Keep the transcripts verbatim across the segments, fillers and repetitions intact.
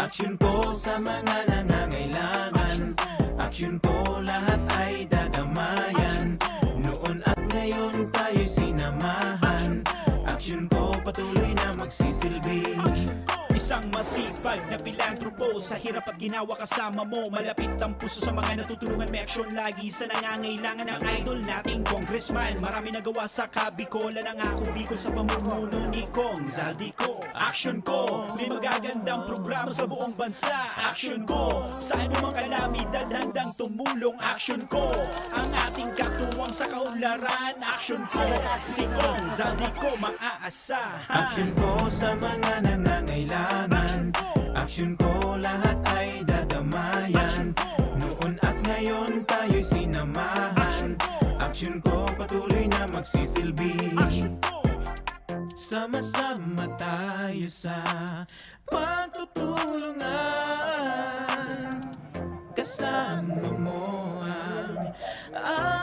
Aksyon ko sa mga nangangailangan. Aksyon ko, lahat ay dadamayan. Noon at ngayon tayo'y sinamahan. Aksyon ko, patuloy na magsisilbi. Isang masipag na pilantropo, sa hirap at ginawa kasama mo. Malapit ang puso sa mga natutulungan, may aksyon lagi sa nangangailangan. Ang idol nating congressman, marami nagawa sa Kabikolan. Ang ako Bicol sa pamumuno ni Cong Zaldy Co. Aksyon ko, may magagandang programa sa buong bansa. Aksyon ko, sa anumang kalamidad handang tumulong. Aksyon ko, ang ating katuwang sa kaunlaran. Aksyon ko, si Cong Zaldy Co maaasahan. Aksyon ko sa mga nangangailangan. Aksyon ko, lahat ay dadamayan. Noon at ngayon tayo'y sinamahan. Aksyon ko, patuloy na magsisilbi. Sama-sama tayo sa pagtutulungan. Kasama mo ang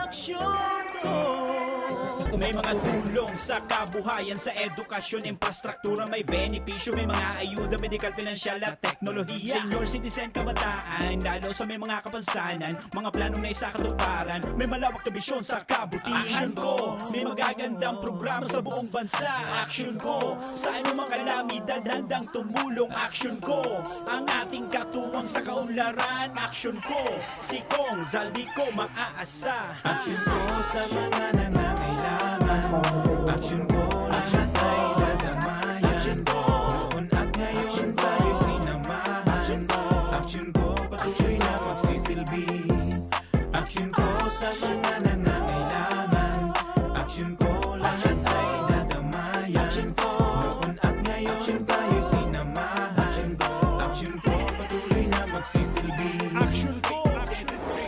aksyon ko. May mga tulong sa kabuhayan, sa edukasyon, infrastruktura, may benepisyo, may mga ayuda, medikal, pinansyal at teknolohiya. Senior citizen, kabataan, lalo sa may mga kapansanan, mga planong naisakatuparan, may malawak na bisyon sa kabutihan. Aksyon ko, may magagandang programa sa buong bansa. Aksyon ko, sa anumang kalamidad handang tumulong. Aksyon ko, ang ating katuwang sa kaunlaran. Aksyon ko, si Cong Zaldy Co maaasahan. Aksyon ko sa mga nangangailangan. Aksyon ko, lahat ay dadamayan. Noon at ngayon tayo sinamahan. Aksyon ko, patuloy na magsisilbi. Aksyon ko sa mga nangangailangan. Aksyon ko, lahat ay dadamayan. Noon at ngayon tayo sinamahan. Aksyon ko, patuloy na magsisilbi. Aksyon ko, aksyon ko.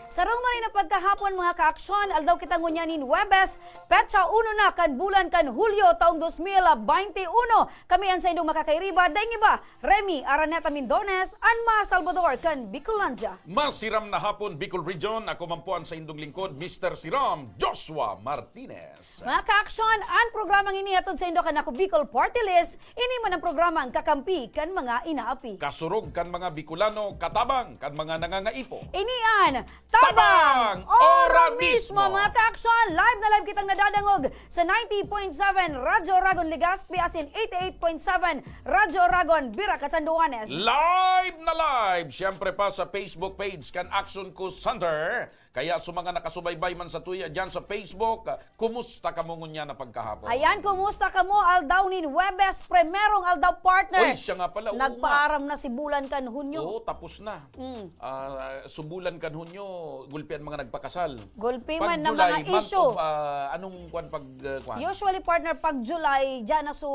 Sarong maray na pagkahapon, mga kaaksyon, aldaw kita ngunyan nin Huwebes, petsa uno na kan bulan kan Hulyo, taong dos mil baynte uno. Kami an saindong makakairiba, daing iba, Remy Araneta Mindones, an mga Salvador kan Bicolandia. Masiram na hapon, Bicol Region. Ako man po an saindong lingkod, Mister Siram, Joshua Martinez. Mga kaaksyon, an programang ini hatod saindo kan Ako Bicol Party List, ini man an programang kakampi kan mga inaapi. Kasurog kan mga Bicolano, katabang kan mga nangangaipo. Ini an Tabang! Tabang! Ora Ora mismo! Mismo! Mga kaaksyon, live na live kitang nadadangog sa ninety point seven Radyo Oragon Legazpi asin eighty-eight point seven Radyo Oragon Virac, Catanduanes. Live na live! Siyempre pa sa Facebook page kan Aksyon Ko Center. Kaya sa mga nakasubaybay man sa tuya dyan sa Facebook, ah, kumusta kamo ngunyan na pagkahapon? Ayan, kumusta kamo? Aldaw nin Huwebes, primerong aldaw, partner. Oy, siya nga pala, oo nga. Nagpaaram na si bulan kan Hunyo. Oo, tapos na. Mm. Ah, so bulan kan Hunyo, gulpi an mga nagpakasal. Gulpi man na mga issue. Pag July, month of, ah, anong kwan pag, ah, kwan? Usually, partner, pag July, dyan na so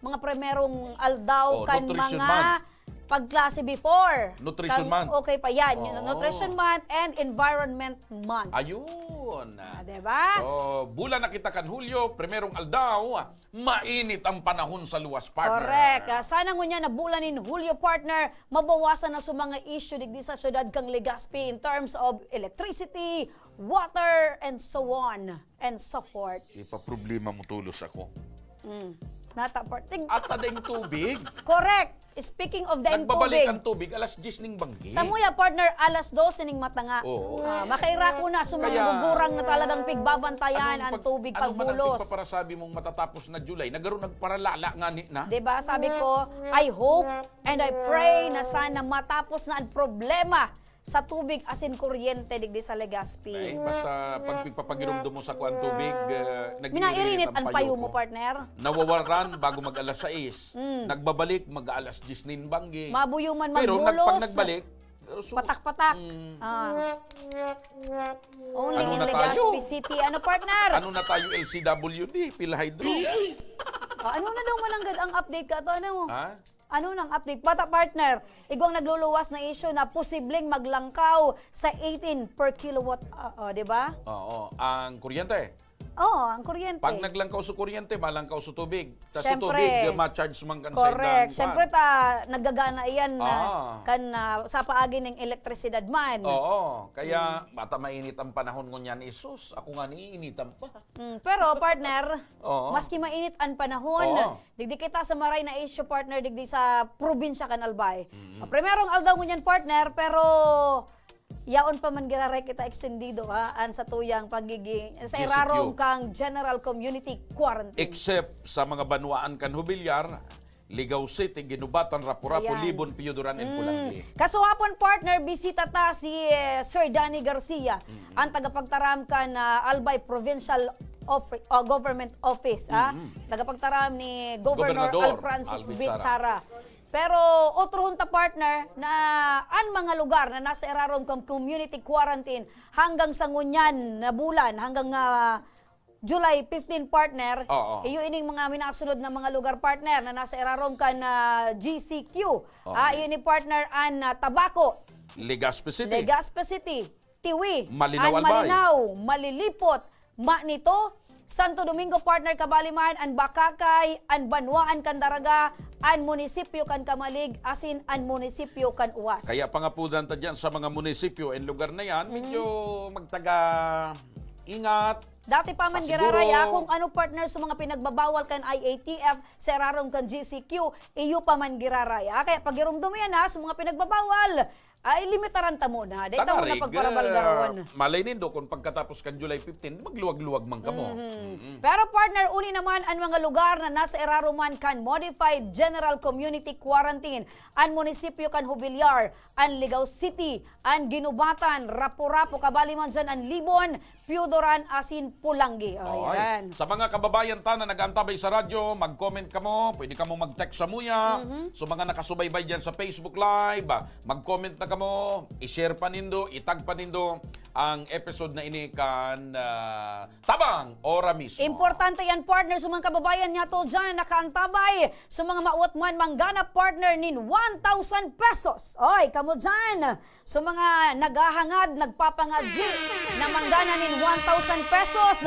mga primerong aldaw Oh, kan Nutrition mga Month. pagklase before. Nutrition Kan Month. Okay pa yan. Yung Oo. Nutrition Month and Environment Month. Ayun. Ah, diba? So, bulan na kita kan Hulyo, primerong aldaw, mainit ang panahon sa luwas, partner. Correct. Ah, sana ngunyan na bulan nin Hulyo, partner, mabawasan na sa mga issue digdi sa syudad kang Legazpi in terms of electricity, water, and so on and so forth. Ipaproblema mo tulos ako. Mm. Nata, partner. At ading tubig. Correct. Speaking of daing Nagbabalik tubig. ang tubig alas diyes ning banggi. Samuya, partner, alas dose ning matanga. Oo. Ah, makairako na sa mga Kaya, gugurang na talagang pigbabantayan anong ang pag-, tubig ano man ang pagbulos. pagpaparasabi mong matatapos na July, na garo nagparalala nga ni na? Diba? Sabi ko, I hope and I pray na sana matapos na ang problema sa tubig asin kuryente digdi sa Legazpi. Ay, basta pag pigpapagiromdom mo sa kuan tubig, eh, nag-iirinit Minairinit ang ang payo payo mo, ko. partner. Nawawaran bago mag alas sais. Mm. Nagbabalik mag alas diyes nin banggi. Mabuyo man Pero nag-, magbulos. pag nagbalik, so, Patak-patak. Mm. Ah. Only Ano in na tayo? Legazpi City. Ano, partner? Ano na tayo, L C W D, Philhydro? Oh, ano na daw mananggad ang update ka to? Ano? Ha? Ano nang update? Bata partner, igwang nagluluwas na issue na posibleng maglangkaw sa eighteen per kilowatt, ah, oh, di ba? Oo, ang kuryente. Oo, ang kuryente. Pag naglangkaw sa kuryente, malangkaw sa tubig. Ta sa Siyempre. Tubig, ma-charge man kan sa Correct. indang Siyempre kwan. ta, nagagana iyan na, Ah. kan, ah, sa paagi ng elektrisidad man. Oo, kaya bata mainit ang panahon ngunyan, isus, ako nga niinitan pa. Mm, pero partner, Oo. maski mainit ang panahon, Oo. digdi kita sa maray na issue partner, digdi sa probinsya kan Albay. Ang primerong aldaw ngunyan partner, pero yaon pa man giraray kita ekstendido ha, an sa tuyang pagiging sa G C Q. Irarom kang General Community Quarantine. Except sa mga banwaan kan Jubilar, Ligao City, Guinobatan, Rapu-Rapu, Ayan. Libon, Piyuduran, and Pulangi. Kasuhapon partner, bisita ta si eh, Sir Danny Garcia, ang tagapagtaram kan ah, Albay Provincial Offi- o Government Office, ah. Tagapagtaram ni Governor, Gobernador Alfrancis Alvin V. Chara. Pero otro hunta partner na an mga lugar na nasa irarom kan community quarantine hanggang sa ngunyan na bulan, hanggang ah, July fifteen partner, Oo. iyo ining mga minasunod na mga lugar partner na nasa irarom kan ah, G C Q. Oo. Ah, iyo ni partner an ah, Tabaco, Legazpi City. Legazpi City, Tiwi, Malinao, an Albay. Malinao, Malilipot, Manito, Santo Domingo partner, kabali man an Bacacay, an Banwaan kan Daraga, an munisipyo kan Camalig, asin an munisipyo kan Uwas. Kaya pangapudan ta dyan sa mga munisipyo and lugar na yan, medyo magtaga ingat. Dati pa man Pasiguro. Giraray, ah, kung ano partner sa mga pinagbabawal kan I A T F sa irarom kan G C Q, iyo pa man giraray, ah. Kaya pagirumdom yan ha, sa mga pinagbabawal, ay limitaran ta muna. Dahil ta muna Tangarig, pagparabal eh, garon. Malay nindo kung pagkatapos kan July fifteen, magluwag-luwag man kamo. Mm-mm. Pero partner, uli naman an mga lugar na nasa irarom man kan Modified General Community Quarantine, an munisipyo kan Jubilar, an Ligao City, an Guinobatan, Rapu-Rapu, kabali man dyan an Libon, Piyudoran asin Polangui. O, Okay. yan. Sa mga kababayan ta na nag-aantabay sa radyo, mag-comment kamo, pwede kamo mag-text sa muya. Mhm. So mga nakasubaybay dyan sa Facebook Live, ah, mag-comment na kamo, i-share pa nindo, i-tag pa nindo ang episode na ini kan ah, Tabang Ora Mismo. Importante yan, partner, sa mga kababayan niyato dyan na nakaantabay sa mga mawot man manggana, partner, nin one thousand pesos. Oy, kamo dyan, sa mga naghahangad, nagpapangadyi na manggana nin one thousand pesos,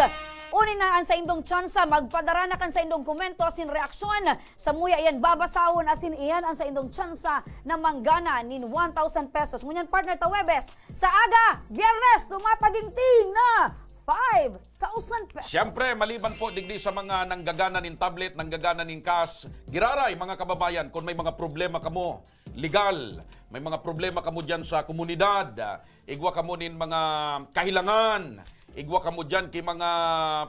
uni na an saindong tsansa, magpadara na kan saindong komento asin reaksyon. Samuya iyan babasahon asin iyan an saindong tsansa na manggana nin one thousand pesos. Ngunyan, partner, ta Huwebes, sa aga, Biyernes, tumataginting na five thousand pesos. Siyempre, maliban po digdi sa mga nanggagana nin tablet, nanggagana nin cash, giraray, mga kababayan, kung may mga problema kamo, legal, may mga problema kamo dyan sa komunidad, ah, igwa kamo nin mga kahilangan, igwa kamo dyan ki mga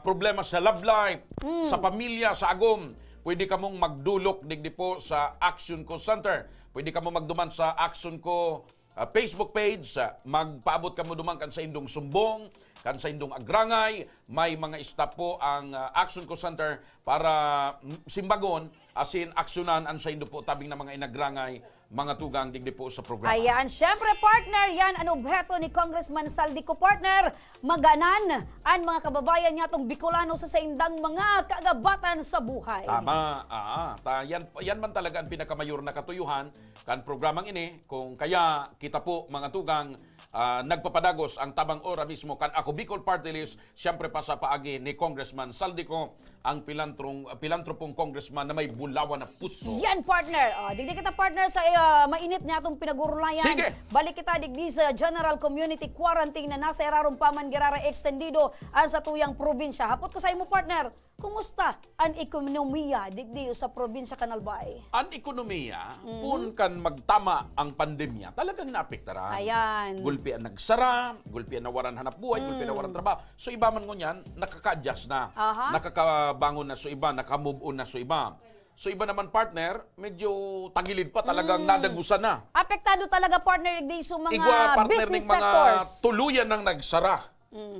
problema sa love life, sa pamilya, sa agom, pwede kamong magdulok digdi po sa Action Ko Center. Pwede kamo magduman sa Action Ko ah, Facebook page, ah, magpaabot kamo duman kan saindong sumbong, kan saindong agrangay, may mga staff po ang ah, Action Call Center para mm, simbagon asin aksyonan an saindo po tabing na mga inagrangay, mga tugang digdi po sa programa. Ayan, syempre partner, yan an obheto ni Congressman Saldico, partner. Maganan an mga kababayan niyatong Bicolano sa saindang mga kagabatan sa buhay. Tama. Ah, ta, yan, yan man talaga ang pinakamayor na katuyuhan kan programang ini. Kung kaya kita po, mga tugang, ah, nagpapadagos ang tabang ora mismo kan Ako Bicol Party List, siyempre pa sa paagi ni Congressman Saldico, ang pilantrong, pilantropong congressman na may bulawan na puso. Yan, partner. Ah, digdi kita, partner, sa ah, mainit na atong pinagurulayan. Sige. Balik kita digdi sa General Community Quarantine na nasa irarom pa man giraray extendido ang sa tuyang probinsya. Hapot ko sa imo, partner, kumusta an ekonomiya digdi sa probinsya kan Albay? An ekonomiya, pun kan magtama ang pandemya, talagang naapektaran. Ayan. Gulpi an nagsara, gulpi an nawaran hanap buhay, gulpi an nawaran trabaho. So iba man ngunyan, nakaka-adjust na. Aha. Nakakabangon na so iba, naka-move on na so iba. So iba naman, partner, medyo tagilid pa, talagang nadagusan na. Apektado talaga, partner, digdi sa mga Igwa, partner, business ning mga sectors. tuluyan nang nagsara.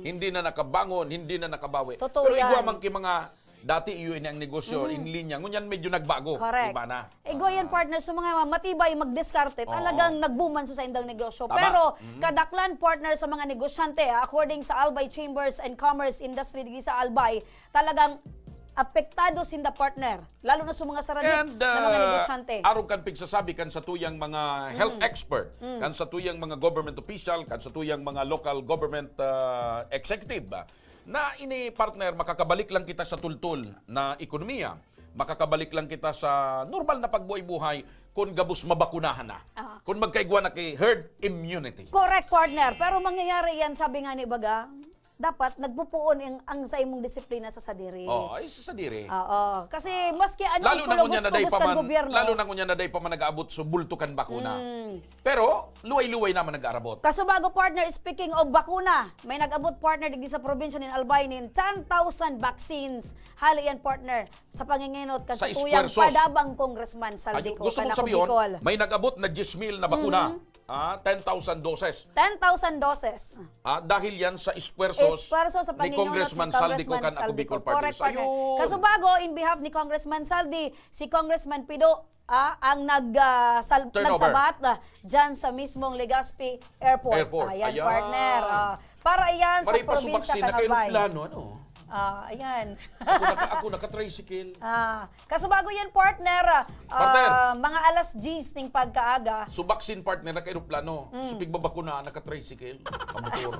Hindi na nakabangon, hindi na nakabawi. Totoo Pero igwa yan. man ki mga dati iyo ini ang negosyo, in linya. Ngunyan medyo nagbago. Correct. Iba na. Igwa yan, partner, sa mga matibay magdiskarte, Oo. talagang nagbuman sa saindang negosyo. Tama. Pero Mhm. kadaklan, partner, sa mga negosyante, ah, according sa Albay Chambers and Commerce Industry digdi sa Albay, talagang apektado sinda, partner, lalo na sa mga sarani And na mga uh, negosyante. Arog kan pigsasabi kan satuyang mga health expert, kan satuyang mga government official, kan satuyang mga local government uh, executive, ah, na ini, partner, makakabalik lang kita sa tultol na ekonomiya. Makakabalik lang kita sa normal na pagbuhay-buhay kung gabos mabakunahan na. Ah. Kung magkaigwa na ki herd immunity. Correct, partner. Pero mangyayari yan, sabi nga ni baga, dapat nagpupuon ang, ang sa imong disiplina sa sadiri. Oh, ay sa sadiri. Oo. Kasi maski ano Lalo ang na ngunyan kulugos na day pagos pa kan man, gobyerno. Lalo na ngunyan na day pa man nag-aabot sa bulto kan bakuna. Mm. Pero luway-luway naman nag-aarabot. Kaso bago, partner, speaking of bakuna, may nag-abot, partner, digdi sa probinsya nin Albay nin ten thousand vaccines. Hali yan, partner, sa pangingenot kan Sa satuyang esfuerzos. Padabang Congressman Saldi Ay, Co. gusto kan mong Ako sabihin, Bicol. May nag-abot na diyes mil na bakuna. Ah, ten thousand doses. Ten thousand doses. Ah, dahil yan sa esfuerzos Esfuerzo sa ni pangingenot Congressman ni Saldi Co. Congressman kan Ako Saldi Bicol Co. Party Correct, List. Partner. Ayun. Kaso bago, in behalf ni Congressman Saldi, si Congressman Pido ah, ang nag, ah, sal- Turnover. nagsabat ah, dyan sa mismong Legazpi Airport. Airport. Ayan, Ayan. Partner. Ah, para iyan sa Maray pa probinsya sumaksi, kan Albay. naka-eroplano, ano? Ah, ayan. Ako, naka, ako naka-tricycle. Ah, kaso bago yan, partner, ah, Partner. ah, mga alas diyes ning pagkaaga. So, vaccine, partner, naka-eroplano. Mm. So, pigbabakuna, naka-tricycle. Kamotor.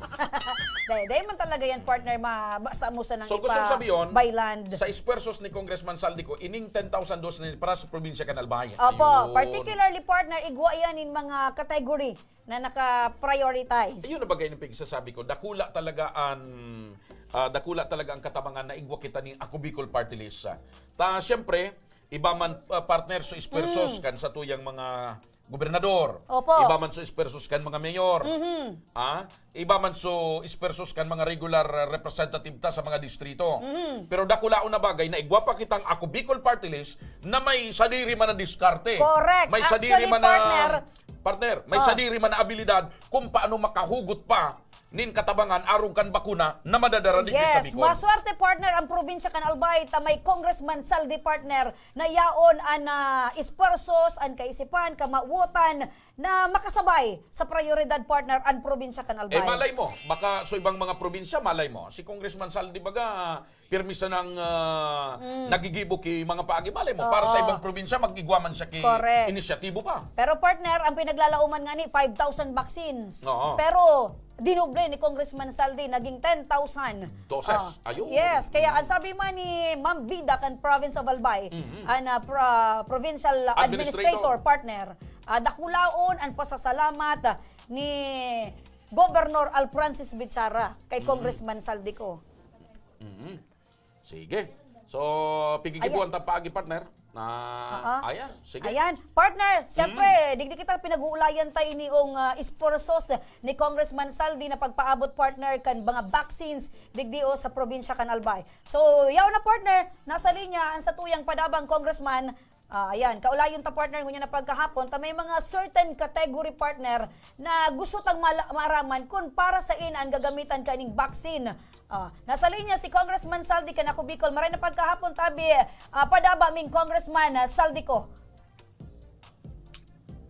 Dahil, dahil man talaga yan, partner, mabasa mo sa nang So, gusto ko sabihin, by land. Sa esfuerzos ni Congressman Saldi Co, ining ten thousand doses na para sa probinsya kan Albay. Opo, Ayun. Particularly, partner, igwa yan in mga category na naka-prioritize. Ayun na bagay na pigsasabi ko. Dakula talaga ang ah, dakula talaga ang katabangan na igwa kita ning Ako Bicol Party List. Ah. Ta, siyempre, iba man, ah, partner, so esfuerzos Mm. kan satuyang mga gobernador. Opo. Iba man so esfuerzos kan mga mayor. Mhm. Ah, iba man so esfuerzos kan mga regular ah, representative ta sa mga distrito. Mhm. Pero dakulaon na bagay na igwa pa kitang Ako Bicol Party List na may sadiri man na diskarte. Correct. May sadiri Actually, man na partner, partner, may Oh. sadiri man na abilidad kung paano makahugot pa nin katabangan arog kan bakuna na madadara digdi sa Yes, Bicol. Maswerte, partner, ang probinsya kan Albay ta may Congressman Saldi, partner, na yaon an ah, esfuerzos, an kaisipan, kamawotan na makasabay sa prioridad, partner, an probinsya kan Albay. Eh, malay mo, baka sa ibang mga probinsya, malay mo, si Congressman Saldi baga, pirmi sanang ah, nagigibo ki mga paagi, malay mo, para sa Oo. ibang probinsya, mag-igwa man siya ki Correct. inisyatibo pa. Pero, partner, ang pinaglalauman nga ni five thousand vaccines. Oo. Pero dinoble ni Congressman Saldi, naging ten thousand. Doses. Ah, Ayun. Yes, kaya ang sabi man ni Ma'am Bida kan Province of Albay, Mhm. an ah, pro- provincial Administrator. administrator, partner, ah, dakulaon an pasasalamat ah, ni Governor Alfrancis Bichara kay Mhm. Congressman Saldi Co. Mhm. Sige. So, pigigibuan ta paagi, partner. Na, Ah. ayan, sige. Ayan, partner, siyempre, digdi kita pinag-uulayan ta ini ong ah, esfuerzos ni Congressman Saldi na pagpaabot, partner, kan mga vaccines digdi o sa probinsya kan Albay. So, yaw na, partner, nasa linya ang satuyang Padabang Congressman. Ah, ayan, kaulayon ta, partner, ngunyan na pagkahapon ta may mga certain category, partner, na gusto tang mala- maaraman kung para sain an gagamitan kaning vaccine. Ah, nasa linya si Congressman Saldi kan Ako Bicol. Maray na pagkahapon tabi, ah, padaba ming Congressman ah, Saldi Co.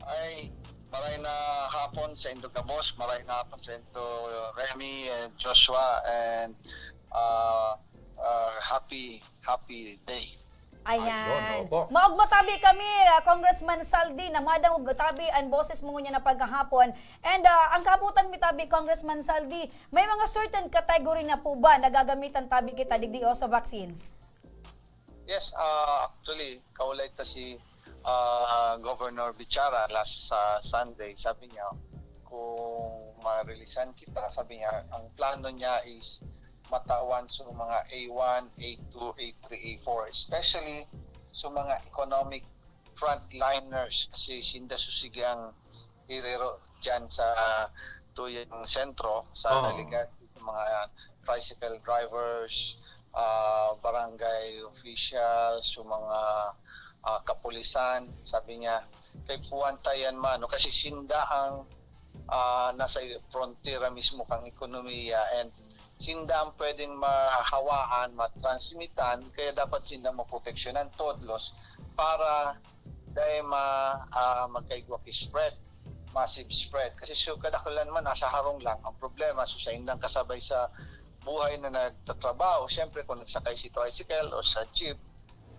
Ay, maray na hapon sa indo gabos, maray na hapon sa indo Remy and Joshua, and uh, uh, happy, happy day. Ayan. Ayun, opo. Maog mo tabi kami, ah, Congressman Saldi, na madangog tabi an boses mo ngunyan na pagkahapon. And ah, ang kabutan mi tabi, Congressman Saldi, may mga certain category na po ba nagagamitan tabi kita digdi o sa vaccines? Yes, uh, actually, kaulay ta si uh, Governor Bichara last uh, Sunday. Sabi niya, kung ma-releasean kita, sabi niya, ang plano niya is matawan sa mga A one, A two, A three, A four, especially sa mga economic frontliners kasi sinda susigang hirero dyan sa tuyang sentro, sa Oo. Legazpi, sa mga tricycle drivers, ah, barangay officials, yung mga ah, kapulisan, sabi niya, kay puwan ta yan mano, kasi sinda ang ah, nasa frontera mismo kang ekonomiya, and sinda ang pwedeng mahawaan, matransmitan, kaya dapat sinda maproteksyonan todlos para dahil ma, ah, magkaigwa ki spread, massive spread. Kasi so, kadakulan man, nasa harong lang. Ang problema, so, sa indang kasabay sa buhay na nagtatrabaho, siyempre kung nagsakay si tricycle o sa jeep,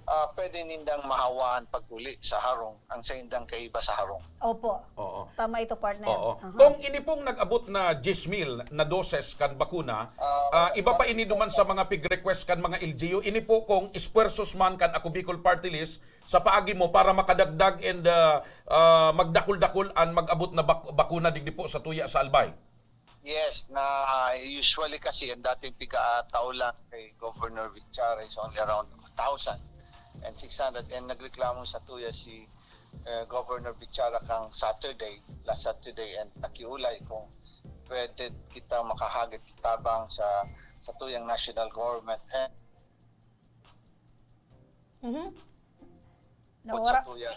ah, pwede nindang mahawaan pag-uli sa harong ang saindang kaiba sa harong. Opo. Oo. Tama ito, partner. Oo. Aha. Kung ini pong nag-abot na diyes mil na doses kan bakuna, ah, ah, iba pa ini duman sa mga pig-request kan mga L G U, ini po kung esfuerzos man kan Ako Bicol Party List sa paagi mo para makadagdag and, ah, ah, magdakul-dakul an mag-abot na bak-, bakuna digdi po sa tuya sa Albay. Yes, na usually kasi ang dating piga-, ah, tao lang kay Governor Bichara is only around a thousand and six hundred, and nagreklamo sa tuya si, eh, Governor Bichara kang Saturday, last Saturday, and nakiulay kung pwede kita makahagad tabang sa, sa tuyang national government. And Mhm. Put sa Nawara. Tuya,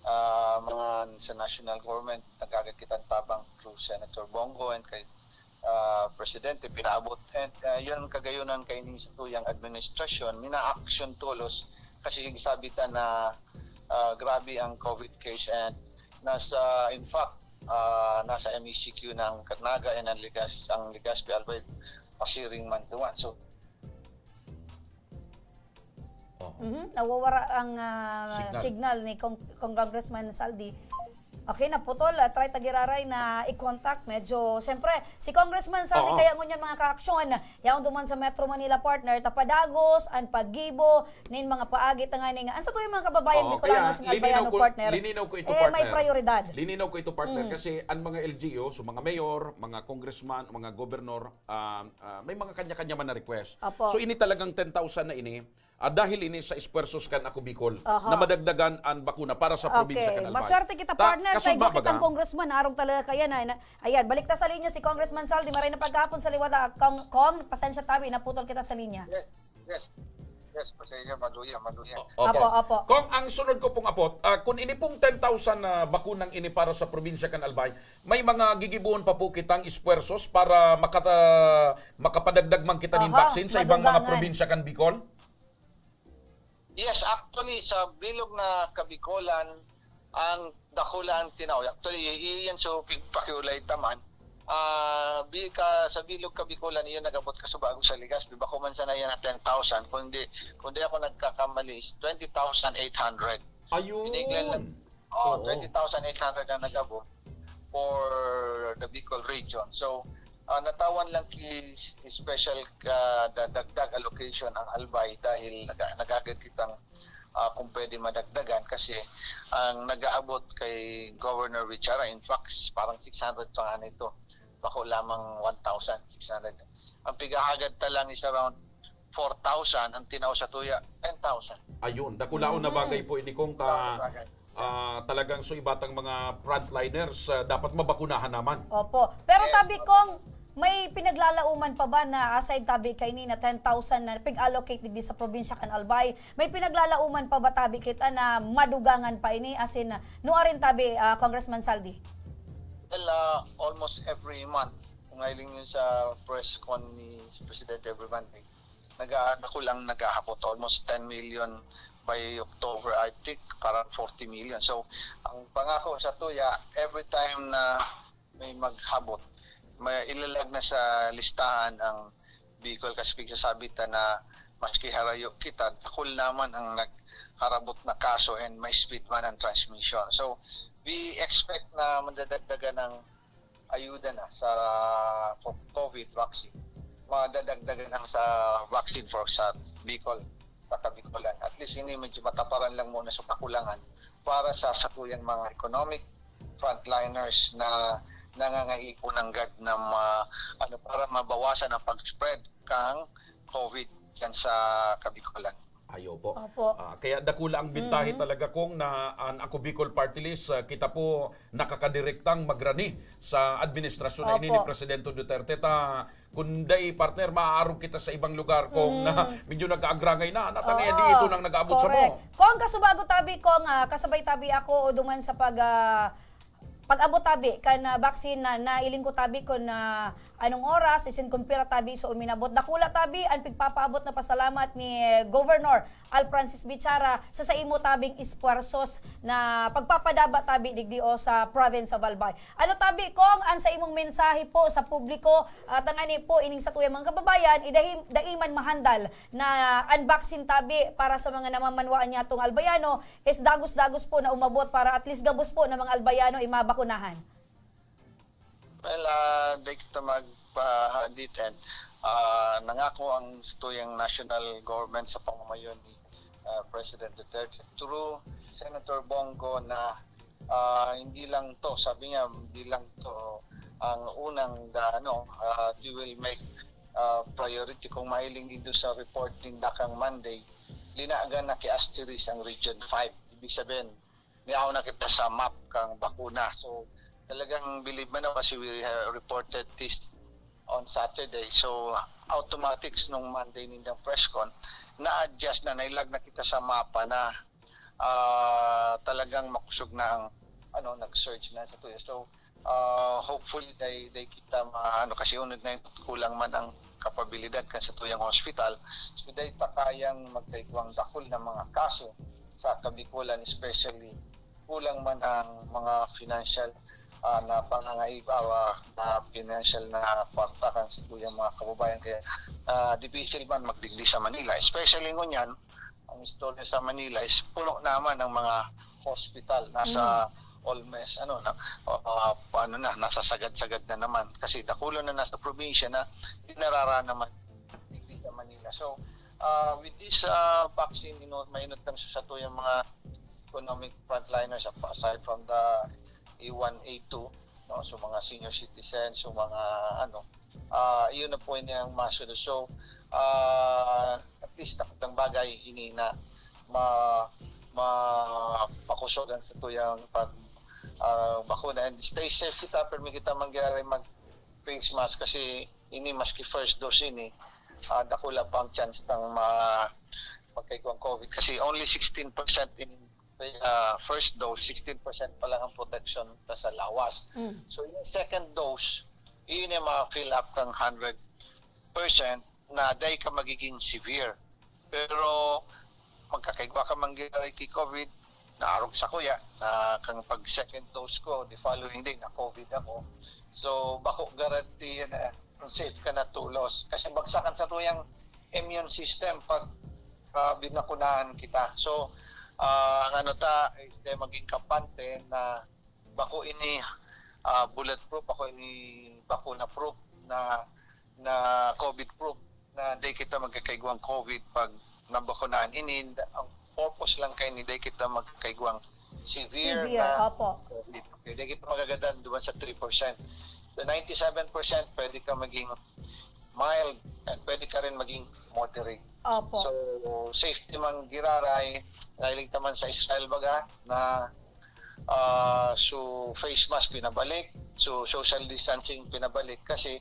ah, mga sa national government, nagkakit kitang tabang through Senator Bongo and kay, ah, Presidente, pinaabot. And, ah, yun ang kagayunan kay ning sa tuyang administrasyon, mina-action tolos kasi sabi ta na, ah, grabe ang covid case and nasa, in fact, ah, nasa M E C Q ng Naga and ang Ligas, ang Legazpi Albay, pasiring man duman. So, Oo. Mhm. Nawawara ang, ah, Signal. signal ni Cong-, Cong Congressman Saldi. Okay, naputol. Ah, try ta giraray na i-contact. Medyo, siyempre, si Congressman Saldi Oo. kaya ngunyan, mga kaaksyon, yaon duman sa Metro Manila, partner, ta padagos an paggibo nin mga paagi ta nganing, an sa tuyang mga kababayan Oo, Bicolano kaya sa lininaw Albayano, ko, partner, lininaw ko ito, eh, may partner. Prioridad. Lininaw ko ito, partner, Mm. kasi ang mga L G U, so mga mayor, mga congressman, mga gobernador, ah, ah, may mga kanya-kanya man na request. Opo. So, ini talagang ten thousand na ini, ah, dahil ini sa esfuerzos kan Ako Bicol Aha. na madagdagan an bakuna para sa probinsya Okay. kan Albay. Maswerte kita, Ta-, partner, kay kasubma gukit ang baga? Congressman, arog talaga kaya na, na, ayan, balik ta sa linya si Congressman Saldi, maray na pagkahapon sa liwat, ah, Cong, Cong, pasensya tabi, naputol kita sa linya. Yes, yes, yes, pasensya, maluya, maluya. O-, okay. Apo, apo. Kong, ang sunod ko pong apot, ah, kung ini pong ten thousand na bakunang ini para sa probinsya kan Albay, may mga gigibohon pa po kitang esfuerzos para makata-, makapadagdag man kita nin Aha, vaccine sa ibang mga madugangan. Probinsya kan Bicol? Yes, actually, sa bilog na Kabikolan, ang dakula ang tinaw. Actually, i-, iyan so pig-, pakiulay ta man. Ah, bi-, ka, sa bilog Kabikolan, iyon nag-abot kasubago sa Legazpi. Bako man sana yan na ten thousand. Kung di, kung di ako nagkakamali, is twenty thousand eight hundred. Ayun. Binigyan lang, oh, Oo. twenty thousand eight hundred ang nag-abot for the Bicol region. So, ah, natawan lang ki special ka da-, dagdag allocation ang Albay dahil naga-, nagagad kitang, ah, kung pwede madagdagan kasi ang nag-aabot kay Governor Bichara, in fact, parang six hundred pa nga nito. Bako lamang one thousand six hundred. Ang pigahagad ta lang is around four thousand, ang tinaw sa tuya, ten thousand. Ayun, dakulaon na Mhm. bagay po ini kung ta-, Dakulaon na bagay. ah, talagang so iba tang mga frontliners, ah, dapat mabakunahan naman. Opo. Pero Yes, tabi opo. Kong, may pinaglalauman pa ba na aside tabi kaini na ten thousand na pig-allocate digdi sa probinsya kan Albay, may pinaglalauman pa ba tabi kita na madugangan pa ini? As in, nuarin tabi, ah, Congressman Saldi? Well, ah, almost every month, kung nailing yun sa press con ni Presidente every Monday, naga-, dakul ang naghahabot, almost ten million by October, I think, parang forty million. So, ang pangako sa tuya, every time na may maghabot, may ilalag na sa listahan ang Bicol kasi pigsasabi ta na maski harayo kita, dakul naman ang nagharabot na kaso and may speed man ang transmission. So, we expect na madadagdagan ng ayuda na sa co-, covid vaccine. Madadagdagan ang sa vaccine for sa Bicol, sa Kabicolan. At least ini medyo mataparan lang muna sa kakulangan para sa sakuyang mga economic frontliners na nangangaipo ng gad na ma-, ano, para mabawasan ang pag-spread kang covid dyan sa Kabicolan. Ayo po. Opo. Ah, kaya dakula ang bintahe Mhm. talaga kung na ang Ako Bicol Party List, ah, kita po nakakadirektang magrani sa administrasyon na ini ni Opo. Presidente Duterte. Ta, kung dai partner, maaarog kita sa ibang lugar kung Mhm. na medyo nag-aagrangay na, natangay Oo. di ito nang nag-aabot sa Correct. mo. Kung kasubago tabi, kung, ah, kasabay tabi ako o duman sa pag, ah, pag-abot tabi kan, ah, vaccine na nailing ko tabi kun, ah, anong oras, isin kun pira tabi so uminabot. Dakula tabi an pigpapaabot na pasalamat ni Governor Al Francis Bichara, sa saimo tabing esfuerzos na pagpapadaba tabi digdi o sa province of Albay. Ano tabi, Cong, ang sa imong mensahe po sa publiko, ah, tangani po ining satuyang mga kababayan, idahim, daiman mahandal na unboxing tabi para sa mga namamanwaan niyatong Albayano, is dagos-dagos po na umabot para at least gabos po na mga Albayano ay mabakunahan? Well, ah, di kita magpahadit and ah, nangako ang satuyang national government sa pamamayon ni ah, President Duterte through Senator Bong Go na ah, hindi lang to, sabi niya, hindi lang to ang unang da, ano, ah, they will make ah, priority kung mahiling din doon sa report din dakang Monday, linagan na ki-asterisk ang Region five. Ibig sabihin, niyaw na kita sa map kang bakuna. So, talagang believe man ako kasi we have reported this on Saturday. So, automatics nung Monday nindang press con, na-adjust na, nailag na kita sa mapa na ah, talagang makusog na ang ano, nag-surge na sa tuyo. So, ah, hopefully, day, day kita ma, ano, kasi unod na yun, kulang man ang kapabilidad kan sa tuyang hospital. So, day ta kayang magkaigwang dakul na mga kaso sa Kabikulan, especially kulang man ang mga financial ah, na pangangaibawa na financial na kwarta kan sa tuyang mga kababayan. Kaya ah, difícil man magdigdi sa Manila, especially ngunyan, ang istorya sa Manila is puno naman ang mga hospital. Nasa almost, ano na, ah, ano na, nasa sagad-sagad na naman. Kasi dakulo na nasa probinsya na di nararanaman digdi sa Manila. So, ah, with this ah, vaccine, you know, mainot lang sa satuyang mga economic frontliners, aside from the A one, A two, no? So, mga senior citizens, so mga ano, ah, iyon na po yung masunod. So, ah, at least, takdang bagay, ini na ma, ma, makusog ang satuyang pag ah, bakuna. And stay safe kita, pero may kita manggiaray mag face mask kasi ini maski first dose ini, ah, dakula pa ang chance ng ma, magkaigwang COVID kasi only sixteen percent in ah, first dose, sixteen percent pa lang ang protection ta sa lawas. Mm. So, yung second dose, yun yung ma-fill up kang hundred percent na dai ka magiging severe. Pero magkakaigwa ka manggiaray ki COVID, naarog sa kuya, na kang pag second dose ko, the following day, na COVID ako. So, bako guarantee yan, eh, safe ka na tulos. Kasi bagsakan sa tuyang immune system pag ah, binakunahan kita. So, ah, ang ano ta, is dai maging kampante na bako ini ah, bulletproof, bako ini bakuna proof na na COVID proof na dai kita magkakaigwang COVID pag nabakunahan. Ini, ang purpose lang kay ni dai kita magkakaigwang severe, Severe, na opo. COVID. Okay, dai kita magagadan duman sa three percent. So, ninety-seven percent pwede ka maging mild and pwede ka rin maging moderate. Opo. So, safety man giraray, nahiling ta man sa Israel baga na ah, so face mask pinabalik, so social distancing pinabalik kasi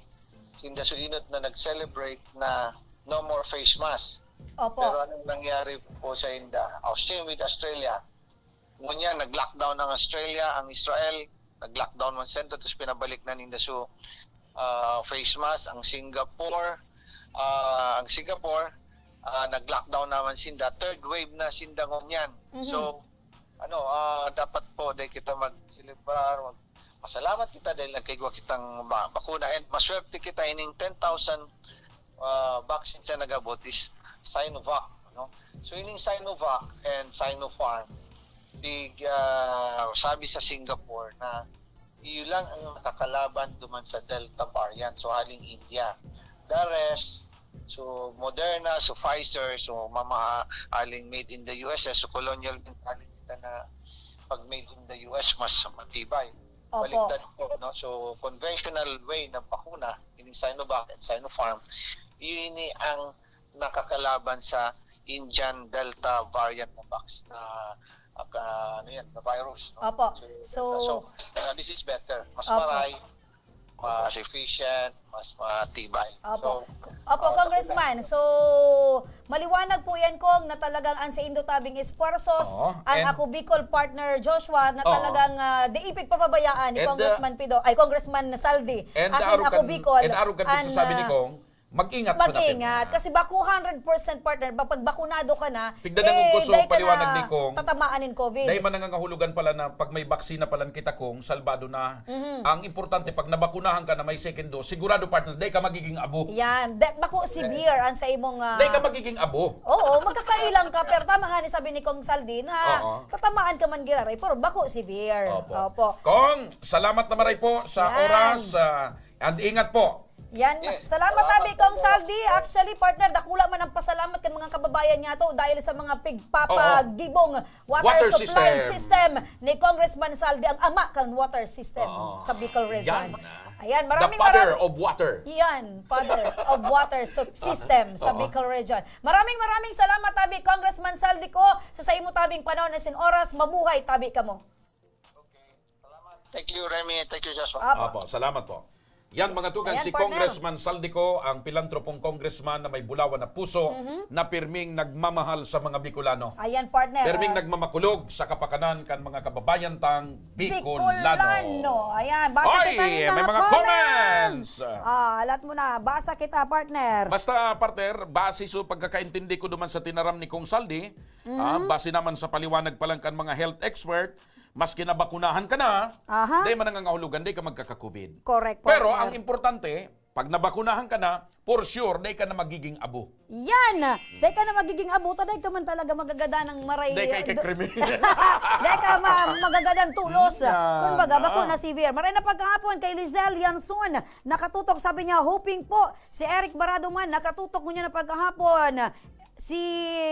sinda so inot na nag-celebrate na no more face mask. Opo. Pero anong nangyari po sa inda? Oh, same with Australia. Ngunyan, nag-lockdown ang Australia, ang Israel, nag-lockdown man sento, tapos pinabalik na ninda so ah, face mask. Ang Singapore, ah, ang Singapore, ah, nag-lockdown naman sinda. Third wave na sinda ngunyan. Mhm. So, ano, ah, dapat po, dai kita magselebrar, mag, masalamat kita dahil nagkaigwa kitang ba, bakuna. And maswerte kita ining ten thousand ah, vaccines na nag-abot is Sinovac. No? So, ining Sinovac and Sinopharm, big, ah, sabi sa Singapore na iyo lang ang nakakalaban duman sa Delta variant, so haling India. The rest, so Moderna, so Pfizer, so mama, haling made in the U S, so colonial mentality na pag made in the U S, mas matibay. Opo. Baliktad po, no? So, conventional way ng bakuna, ining Sinovac and Sinopharm, yun ini ang nakakalaban sa Indian Delta variant na vax, na, ah, ano yan, na virus. No? Opo. So, So, so, uh, this is better. Mas Opo. Maray, mas efficient, mas matibay. Opo. So, Opo, ah, Congressman. So, maliwanag po yan, Cong, na talagang ang sa Indo Tabing Esfuerzos, Oo, ang and- Ako Bicol Partner Joshua, na Oo. talagang ah, di ipigpapabayaan ni And, ah, Congressman Pido, ay, Congressman Saldi, And as in arog Ako kan, Bicol, and arog kan and, pagsasabi ni ah, Cong, Mag-ingat sa napirmi, ha? Kasi bako hundred percent, partner, ba-, pag bakunado ka na, Pigdadangog ko eh, so dai ka paliwanag na ni Kong. tatamaan nin COVID. Dai man nangangahulugan pala na pag may baksina palan kita, Kong, salbado na. Mhm. Ang importante, pag nabakunahan ka na may second dose, sigurado, partner, dai ka magiging abo. Yan. Da-, bako severe ang sa imong, ah, Dai ka magiging abo. Oo, magkakailang ka, pero tama nga ni sabi ni Kong Saldi na Oo. tatamaan ka man giraray, pero bako severe. Opo. Opo. Kong, salamat na maray po sa Yan. oras, ah, and ingat po. Yan. Yes. Salamat, Salamat tabi, po, Kong po. Saldi. Actually, partner, dakula man ang pasalamat kan mga kababayan niya to dahil sa mga pigpapagibong Oo. water Water supply system. system ni Congressman Saldi, ang ama kan water system Oo. sa Bicol Region. Yan. Ayan, The maraming father maram- of water. Yan, father of water sup- system sa Oo. Bicol Region. Maraming, maraming salamat, tabi, Congressman Saldi ko, sa saimo tabing panahon na sin oras. Mabuhay, tabi kamo. Thank you, Remy, and thank you, Joshua. Apo. Apo, salamat po. Yan, mga tugang, Ayan, si partner. Congressman Saldico, ang pilantropong congressman na may bulawan na puso, Mhm. na pirming nagmamahal sa mga Bicolano. Ayan, partner. Pirming Ah. nagmamakulog sa kapakanan kan mga kababayan tang Bicolano. Bicolano. Ayan, basa Oy, kita nin may mga mga comments. comments. Ah, alat mo na. Basa kita, partner. Basta, partner, base sa pagkakaintindi ko duman sa tinaram ni Kong Saldi, Mhm. ah, base naman sa paliwanag pa lang kan mga health expert, maski nabakunahan ka na, Aha. dai man nangangahulugan, dai ka magkaka-COVID. Correct, Pero partner. ang importante, pag nabakunahan ka na, for sure, dai ka na magiging abo. Yan! Dai ka na magiging abo, ta dai ka man talaga magagadan ng maray. Dai ka ikakrimen. Dai ka ma-, magagadan tulos. Yan, Kumbaga, ah. bako na severe. Maray na pagkahapon kay Lizelle Yanson. Nakatutok, sabi niya, hoping po. Si Eric Barado man, nakatutok ngunyan na pagkahapon. Si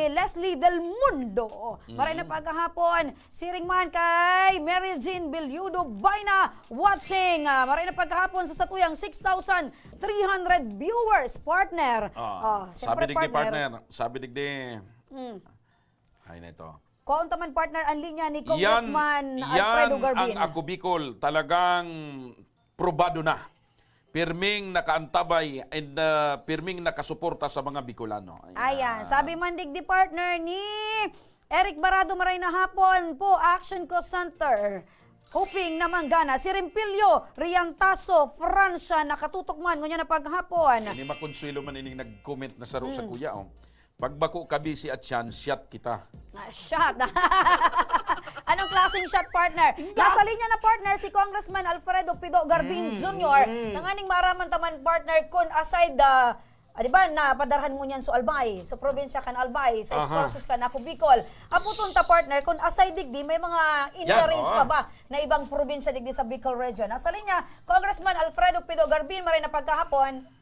Leslie Del Mundo. Maray na Mm. pagkahapon. Siring man kay Mary Jean Biliudo Baina watching. Ah, maray na pagkahapon sa satuyang six thousand three hundred viewers, partner. Ah, Ah, sabi siyempre, digdi, partner. partner. Sabi digdi. Mm. Ay, na ito. Kuhaon ta man, partner, ang linya ni Yan, Congressman yan Alfredo Garbin. ang Ako Bicol. Talagang probado na. Pirming nakaantabay and, ah, pirming nakasuporta sa mga Bicolano. Ayan. Ayan. Sabi man digdi, partner, ni Eric Barado, maray na hapon po, Action Call Center. Hoping na manggana. Si Rempilio Riantaso, Francia, nakatutok man ngunyan na paghapon. Ini makonsuelo man ining nag-comment na saro sa Hmm. kuya, oh. Pag bako ka busy at siyan, shot kita. Ah, shot. Anong klaseng shot, partner? Nasa linya na, partner, si Congressman Alfredo Pido Garbin Mm, Junior. mm. Tanganing maaraman ta man, partner, kun aside, ah, ah, di ba, napadarhan mo niyan sa Albay, sa probinsya kan Albay, sa Aha. Esfuerzos kan Ako Bicol. Abuton ta, partner, kun aside digdi, may mga in the Yan, range oo. pa ba na ibang probinsya digdi sa Bicol Region? Nasa linya, Congressman Alfredo Pido Garbin, maray na pagkahapon.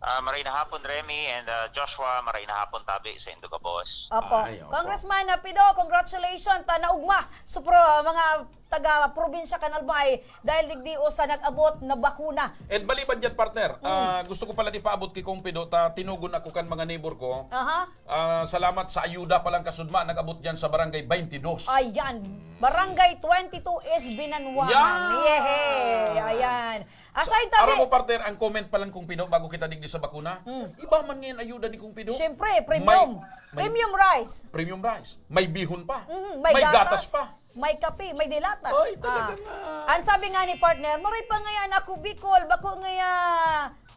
Ah, maray na hapon, Remy, and, ah, Joshua, maray na hapon, tabi, sa indo gabos. Opo. Ay, opo. Congressman, ah, Pido, congratulations. Ta naugma sa pro-, mga taga-probinsya kan Albay dahil digdi o sa nag-abot na bakuna. And maliban dyan, partner, Mm. ah, gusto ko pala di paabot kay Kong Pido, ta tinugon ako kan mga neighbor ko. Aha. Ah, salamat sa ayuda palang kasudma, nag-abot dyan sa Barangay twenty-two. Ayan. Barangay twenty-two is Binanwahan. Yan. Yehey! Ayan. Aside, So, tabi aram mo, partner, ang comment pa lang kong Pido bago kita digdi sa bakuna. Mm. Iba man ngayon ayuda ni Kong Pido. Siyempre, premium. May, may Premium rice. premium rice. May bihon pa. Mhm, may May gatas. gatas pa. May kape, may dilata. Ay, talaga Ah. nga. Ang sabi nga ni partner, "Maray pa ngayan ako, Bicol, bako ngaya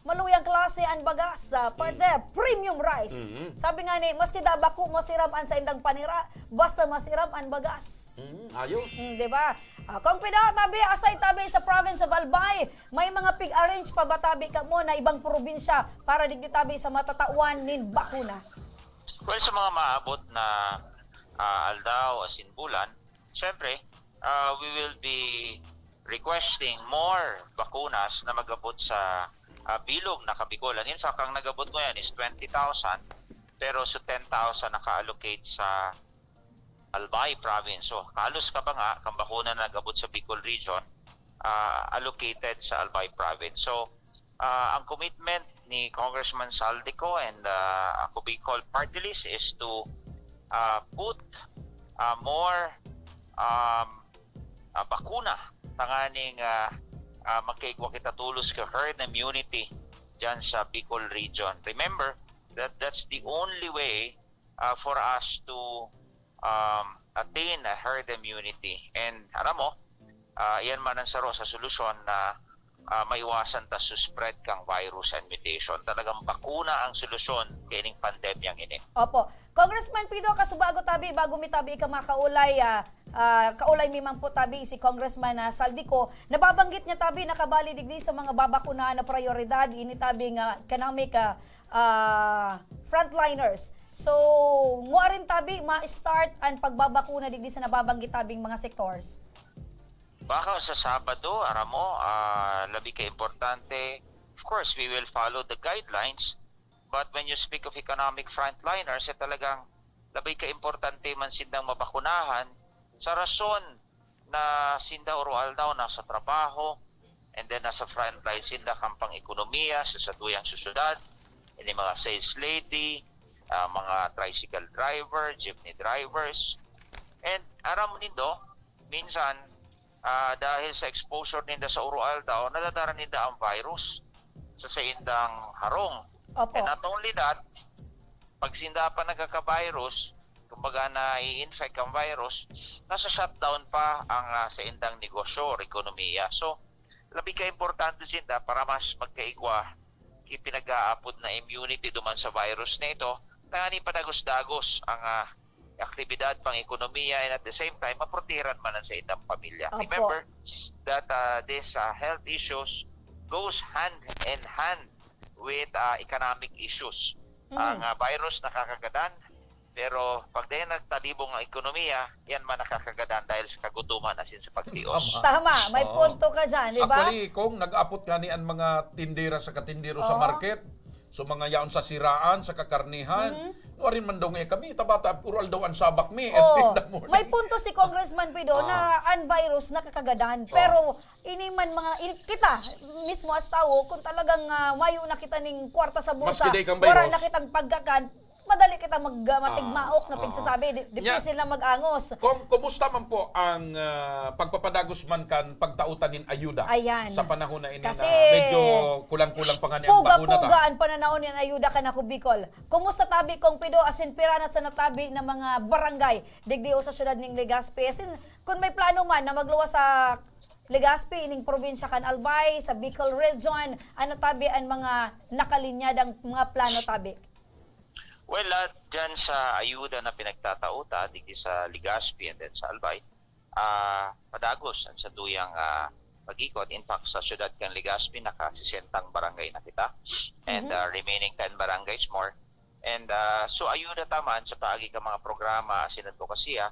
maluyang klase an bagas, ah, partner, Mm. premium rice." Mm. Sabi nga ni, "Maski da bako masiram an saindang panira, basta masiram an bagas." Mm, ayos. Mm, di ba? Ah, Kong Pido, tabi, aside tabi sa province of Albay, may mga pig-arrange pa ba tabi kamo na ibang probinsya para digdi tabi sa matatawan nin bakuna? Well, sa mga maabot na, ah, aldaw, asin bulan, syempre, ah, we will be requesting more bakunas na mag-abot sa, ah, bilog na Kabicol. And in fact, ang nag-abot ngayon is twenty thousand, pero sa ten thousand naka-allocate sa Albay Province. So, halos kabanga, kang bakuna na nag-abot sa Bicol Region, ah, allocated sa Albay Province. So, ah, ang commitment ni Congressman Saldico and, ah, Ako Bicol Party List is to, ah, put, ah, more, um, ah, bakuna tanganing, ah, ah, magkaigwa kita tolos ka herd immunity dyan sa Bicol Region. Remember that that's the only way, ah, for us to, um, attain a herd immunity. And aram mo, ah, yan man ang saro sa solusyon na ah, maiwasan ta sa spread kang virus and mutation. Talagang bakuna ang solusyon kaining pandemyang ini. Opo. Congressman Pido, kasubago tabi, bago mi tabi ika makaulay, ah, ah, kaulay mi man po tabi si Congressman ah, Saldico, nababanggit niya tabi, nakabali digdi sa mga babakunahan na prioridad, ini tabi nga economic ah, ah, frontliners. So, ngwa rin tabi, ma-start ang pagbabakuna digdi sa nababanggit tabing mga sectors. Baka sa Sabado, aram mo, ah, labi ka importante. Of course, we will follow the guidelines. But when you speak of economic frontliners, eh, talagang labi ka importante man sindang mabakunahan sa rason na sinda oro-aldaw nasa trabaho, and then nasa frontline sinda kan pang-ekonomiya sa satuyang sosyedad, ini mga sales lady, ah, mga tricycle driver, jeepney drivers. And aram mo nindo, minsan, ah, dahil sa exposure ninda sa oro-aldaw, nadadara ninda ang virus sa saindang harong. Opo. And not only that, pag sinda pa nagkaka-virus, kumbaga na-infect ang virus, nasa shutdown pa ang ah, saindang negosyo or ekonomiya. So, labi ka importante sinda para mas magkaigwa ipinag-aapod na immunity duman sa virus na ito, tanganing padagos-dagos ang ah, aktibidad pang ekonomiya, and at the same time, maprotehiran man ang saindang pamilya. Opo. Remember that ah, these ah, health issues goes hand in hand with ah, economic issues. Mhm. Ang ah, virus nakakagadan, pero pag dahil nagtalibong ang ekonomiya, yan man nakakagadan dahil sa kagutuman asin sa pagtios. Tama. Tama, may Oo. punto ka dyan, di ba? Actually, kung nag-apot nga ni ang mga tindera sa katindero sa Oo. market, so mga yaon sa siraan, sa kakarnihan, Mhm. warin man daw nga kami, tabata, puro aldaw ang sabak mi. Oh, And then, may punto si Congressman Pido Ah. na ang virus nakakagadan. Oh. Pero ini man mga, in, kita mismo as tawo, kung talagang ah, mayo na kita ning kwarta sa bulsa, Maski day kang wala virus. na kitang pagkakan, madali kita mag, ah, matigmaok na Ah, pigsasabi, di, ah. difícil na mag-angos. Kung kumusta man po ang ah, pagpapadagos man kan pagtautan nin ayuda Ayan. sa panahon na ini Kasi na medyo kulang-kulang pa nga ni ang bakuna ta? Puga-puga ang pananaon yan, ayuda kan Ako Bicol. Kumusta tabi, Kong Pido, asin pira na sa natabi na mga barangay digdi o sa siyudad ning Legazpi? Asin, kung may plano man na magluwas sa Legazpi, ining probinsya kan Albay, sa Bicol Region, ano tabi ang mga nakalinyadang mga plano tabi? Well, lahat dyan sa ayuda na pinagtatao ta, digdi sa Legazpi and then sa Albay, ah, padagos ang satuyang ah, pag-ikot. In fact, sa siyudad kan Legazpi, naka-sesentang barangay na kita. And Mhm. ah, remaining ten barangays more. And ah, so ayuda ta man sa paagi ka mga programa, asin advokasya,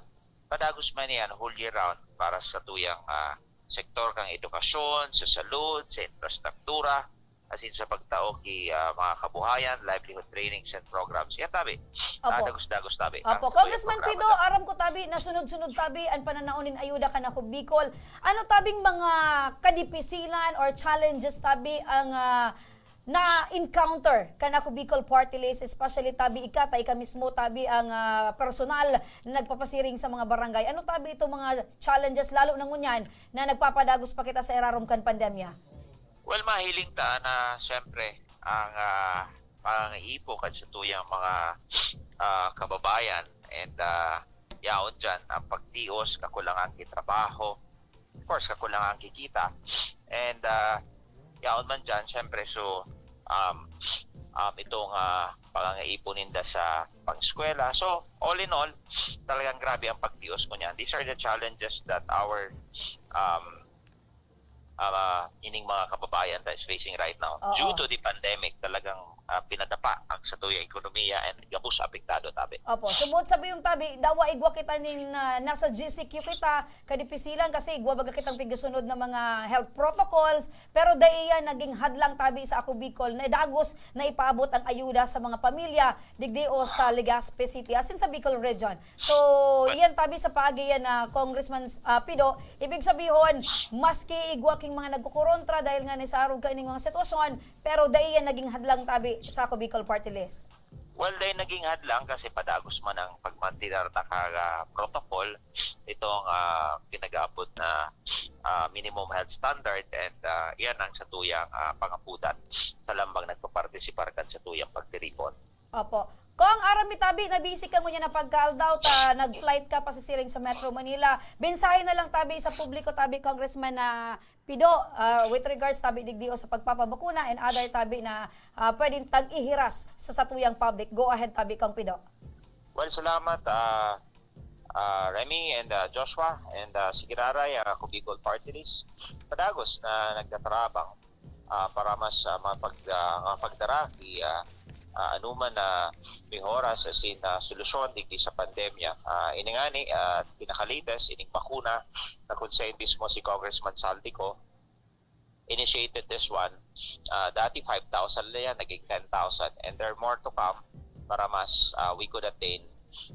padagos man yan whole year round para sa tuyang ah, sektor kang edukasyon, sa salud, sa infrastruktura, asin sa pagtao ki ah, mga kabuhayan, livelihood trainings and programs. Yan tabi. Opo. Ah, dagos-dagos tabi. Ang Opo, sa tuyang Congressman programa Pido, ta. Aram ko tabi na sunod-sunod tabi ang pananaon nin ayuda kan Ako Bicol. Ano tabing mga kadipisilan or challenges tabi ang ah, na-encounter kan Ako Bicol Party List, especially tabi ika, ta ika mismo tabi ang ah, personal na nagpapasiring sa mga barangay. Ano tabi itong mga challenges, lalo na ngunyan na nagpapadagos pa kita sa irarom kan pandemya? Well, mahiling ta na siyempre ang ah, pangangaipo kan sa tuyang mga ah, kababayan and ah, yaon dyan ang pagtios, kakulangan ki trabaho, of course, kakulangan ki kita. And ah, yaon man dyan, siyempre, so um, um, itong ah, pangangaipo ninda sa pang-eskwela. So, all in all, talagang grabe ang pagtios ko niyan. These are the challenges that our um, ah, ining mga kababayan ta is facing right now. Oo. Due to the pandemic, talagang ah, pinadapa ang satuyang ekonomiya and gabos apektado tabi. Opo. So, buot sabi yung tabi, dawa igwa kita nin ah, nasa G C Q kita, kadipisilan kasi igwa baga kitang pigsunod na mga health protocols, pero dai yan naging hadlang tabi sa Ako Bicol na dagos na ipaabot ang ayuda sa mga pamilya digdi o sa Legazpi City, asin sa Bicol Region. So, iyan tabi sa paagi yan na Congressman ah, Pido, ibig sabihon, maski igwa king mga nagkukurontra dahil nga ni sa arog kaining mga sitwasyon, pero dai yan naging hadlang tabi sa Ako Bicol Party List. Well, dai naging hadlang kasi padagos man ang pagmantinar na ka protocol itong ah, pinag-aabot na ah, minimum health standard, and ah, yan ang sa tuyang ah, pangapudan sa lambang nagpapartisipar kan sa tuyang pagtiripon. Opo. Kong, aram mi tabi, na-busy ka ngunyan na pagkaaldaw ta, nag-flight ka pasisiring sa Metro Manila. Mensahe na lang tabi sa publiko tabi, Congressman na Pido, ah, with regards tabi digdi o sa pagpapabakuna and other tabi na, ah, pwedeng tag-ihiras sa satuyang public. Go ahead tabi, Kong Pido. Well, salamat, ah, ah, Remy and, ah, Joshua and, ah, si Giraray, ah, Ako Bicol Party List. Padagos na nagtatarabang, ah, para mas, ah, mapag-, ah, mapagdara ki, ah, ah, anuman na mehoras asin, ah, solusyon digdi sa pandemya. Ah, ini ngani, ah, pinaka-latest, ining bakuna na konsensya mismo si Congressman Saldico, initiated this one. Ah, dati five thousand lang yan, naging ten thousand. And there are more to come para mas, ah, we could attain,